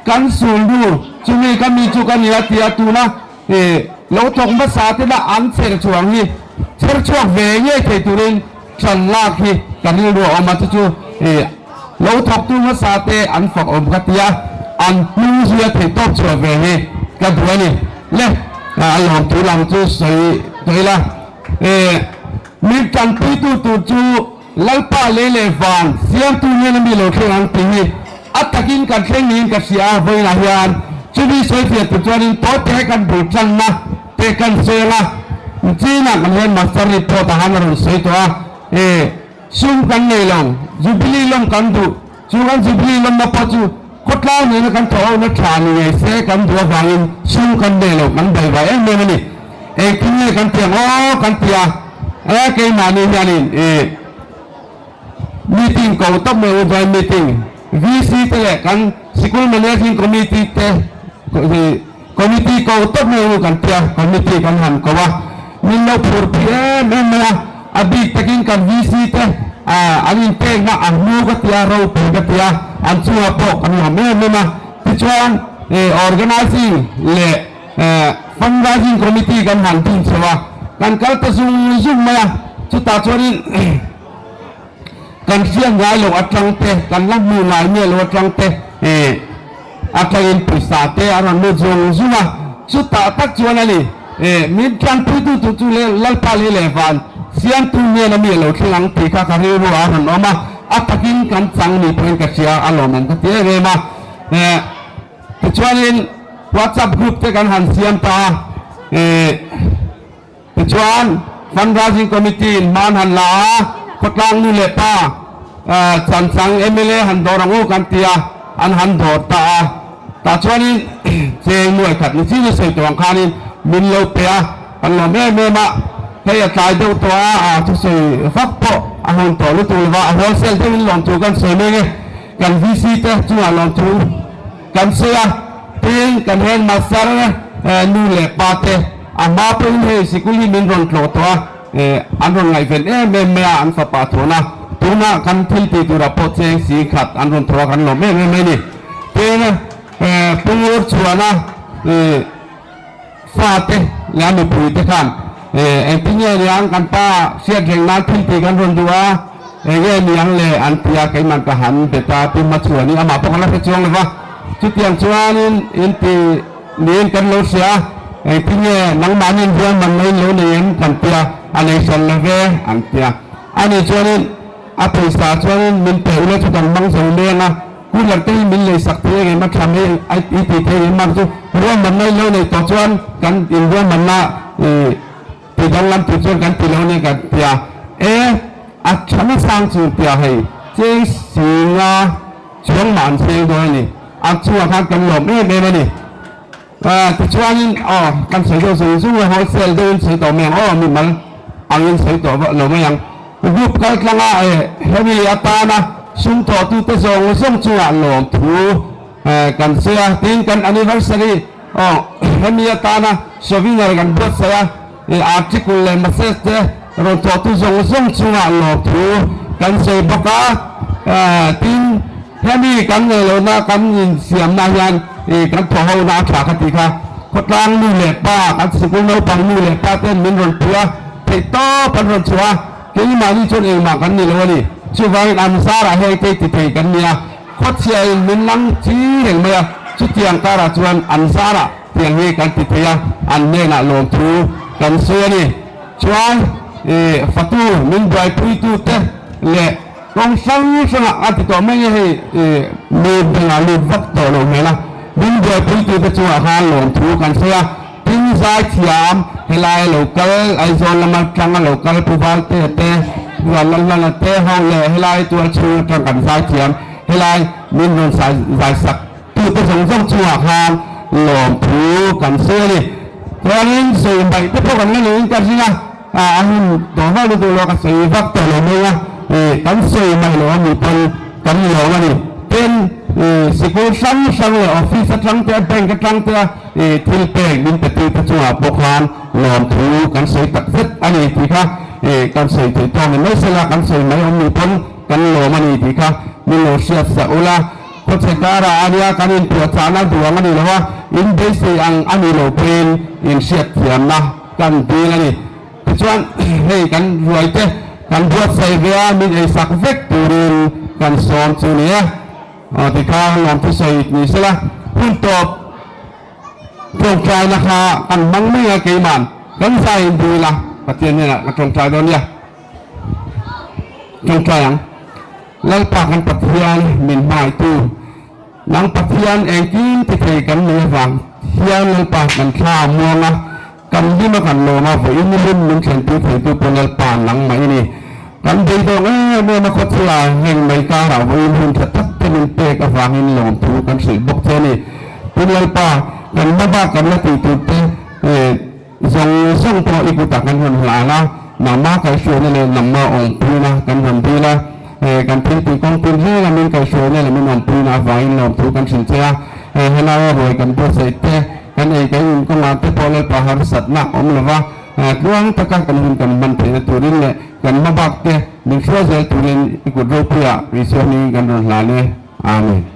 kan sulnu chumi ka mi chu ka ni a ti a, tuna eh lo thawk hmasa te lah an chher chhuang hi chher chhuak ve ngei thei turin ṭan lak hi ka rilru a awm a, chu chu eh lo thawktu hmasa te an fak awm ka ti a, an hnung zui a theih tawp chhuah ve hi ka duh a ni. Le, a lawm tur ang chu sawi tawh ila, eh min ṭanpuitu tur chu Lalpa lei leh van siamtu hian a mi lo thleng ang tih hi a takin kan thleng niin ka hria a, vawiinah hian chumi sawifiah tur chuanin tawite kan bul tanna te kan sawi ang a, Chinah kan hian Master report ah han a rawn sawi tawh a, e sum kan nei lo, Jubilee lawm kan duh, chu kan Jubilee lawmna pawh chu khawtlang nena kan thawh ho na tha ni ngei se kan duh avangin sum kan nei lo, kan baivai em em a ni. Engtin nge kan ti ang aw kan ti a, e keimahni hianin i meeting ko tawp mai u joint meeting VC te leh kan sikul managing committee te committee ko tawp mai u kan ti a, committee kan han ko a, min lo phur pui em em mai a, a bik takin kan VC te an inpekna a hmu ka ti a, ropui ka ti a, an chungah pawh kan nuam em em a, tichuan organizing leh Fundraising committee kan han din chho a, kan kal ta zung zung mai a, chutah chuanin kan hriat ngai loh atang te, kan la hmu ngai miah loh atang te atangin pawisa te a rawn lut zung zung a, chutah tak chuan a ni min tanpuitu tur chu Lalpa lei leh van siamtu hnen a mi a lo thleng ang tih kha ka rilru ah a rawn awm a, a takin kan chang ni pawhin ka hria a lawmawm ka ti em em a. Tichuanin WhatsApp group te kan han siam ta a, tichuan Fundraising Committee in hman han la a, khawtlang nu leh pa chanchang mla han dawr ang u kan ti a, an han dawr ta a, tah chuanin cheng nuai khat ni chin a sawi tawh ang khanin min lo pe a, kan lawm em em a, hei a tlai deuh tawh a, a thusawi vak pawh a hun tawh lutuk lova, a wholesale deuhin lawmthu kan sawi mek e. Kan VC te chungah lawmthu kan sawi a, tin kan headmaster nu leh pa te a hma pawhin hei sikul hi min rawn tlawh tawh a, an rawn ngaihven em em mai a, an fapa thawn a, tunah kan thil tih turah pawh cheng si khat an rawn thawh a, kan lawm em em mai a ni. Tin Pu Ngurchhuana fate leh a mipui te khan engtin nge niang kan pa hriat reng nan thil tih kan rawn duh a, enge niang le an ti a, keiman ka han bet a, Pi Hmachhuani amah pawh kan la hre chuang lo va, chutiang chuanin in ti niin kan lo hria a, engtin nge nangmahni in rualman mai in lo nei em kan ti a. a nei hran lo ve an tia. Ani chuanin a pawisa chuanin min pe ula chu kan hmang zo leng a, cooler te hi min lei sak thei engem a tha mai i ti thei engem a chu ruahmanna in lo neih tawh chuan kan in ruahmanna i ti danglam tur chuan kan ti lo nia kan tia. E a tha nasang chu tia hei cheng singa chuang mah an seng dawn a ni. A chungah khan kan lawm em em a ni. Tichuanin aw kan sawi deuh zung zung a, wholesale deuhin sawi tawh mai ang aw, mimal angin sawi tawh lo mai ang. Group kal tlanga hemi atana sum thawhtute zawng zawng chungah lawmthu kan sawi a, tin kan anniversary aw hemi atana souvenir kan buatsaih a, article leh message te rawn thawhtu zawng zawng chungah lawmthu kan sawi bawk a, tin hemi kan ngei lohna kan insiamna hian kan thawh hona a tha kha tih kha khawtlang nu leh pa kan sikul naupang nu leh pa ten min rawn pui a, theih tawp an rawn chhuah a, keimahni chuan engmah kan ni lo a ni. Chuvangin an zarah heng te ti thei kan ni a, khawchhiain min lang chi reng mai a, chutiang karah chuan an zarah Tiang hi kan ti thei a, an hnenah lawmthu kan sawi a ni. Chuan fatu min buaipuitute leh kawng hrang hrangah a ti tawh mai nge hei mi bengah lut vak tawh loh hmel a, min buaipuitute chungah khan lawmthu kan sawi a. Tin zaithiam helai lo kal Aizawl lama tanga lo kal Pu Valte te, Pu Vanlalhlana te ho leh helai tualchhung atang kan zaithiam helai min rawn zaisak Tute zawng zawng chungah khan lawmthu kan sawi a ni. Chuanin sawi hmaih te pawh kan la niin ka ring a, a hun tawh vak lutuk lo ka sawi vak tawh lo mai a, kan sawi hmaih loh a nih pawn kan lawm a ni. Tin, sikul hrang hrang leh office atang te, bank atang te a thil pek min pe tu te chungah pawh khan lawmthu kan sawi tak zet a ni tih kha kan sawi theih tawk ni mai sela, kan sawi mai awm nih pawn kan lawm a ni tih kha min lo hriat sak ula. Khawchhe karah a nia kan inpuahchahna duang a ni lo a, in beisei ang a ni lo pawhin inhriatthiamna kan dil a ni. Tichuan hei kan ruaite kan buatsaih ve a, min eisak vek turin kan sawm chu ni e. Aw tikha lawmthu sawi ni sela, hun tawp tawngtaina kha kan hmang mai a, keiman kan zai in dil a, Pathian hnenah ka tawngtai dawn nia. Tawngtai ang. Lalpa kan Pathian min hmaitu, nang Pathian engkim ti thei kan nei avang hian Lalpa kan thla a muang a, kan hlim a kan lawm a, vawiin hun min thlentu theitu pawh Lalpa nangmah i ni. Kan beidawng em em a khawchhia heng mai karah vawiin hun tha tak te min pek avangin lawmthu kan hrilh bawk che a ni. Tin Lalpa, kan hma bak kan la tih tur te Zawng zawng pawh i kutah kan rawn hlan a, nangmah kaihhruaina leh nangmah awmpuina kan rawn dil a. Kan thiltih kawng tin reng a min kaihhruaina leh min awmpuina avangin lawmthu kan hrilh che a. Helaia ruai kan buatsaih te, kan ei kan in kawngah te pawh Lalpa harsatna awm lova tluang taka kan hun kan hman theihna turin leh kan hmabak te min hruai zel turin i kut ropuiah Isua hmingin kan rawn hlan e. Amen.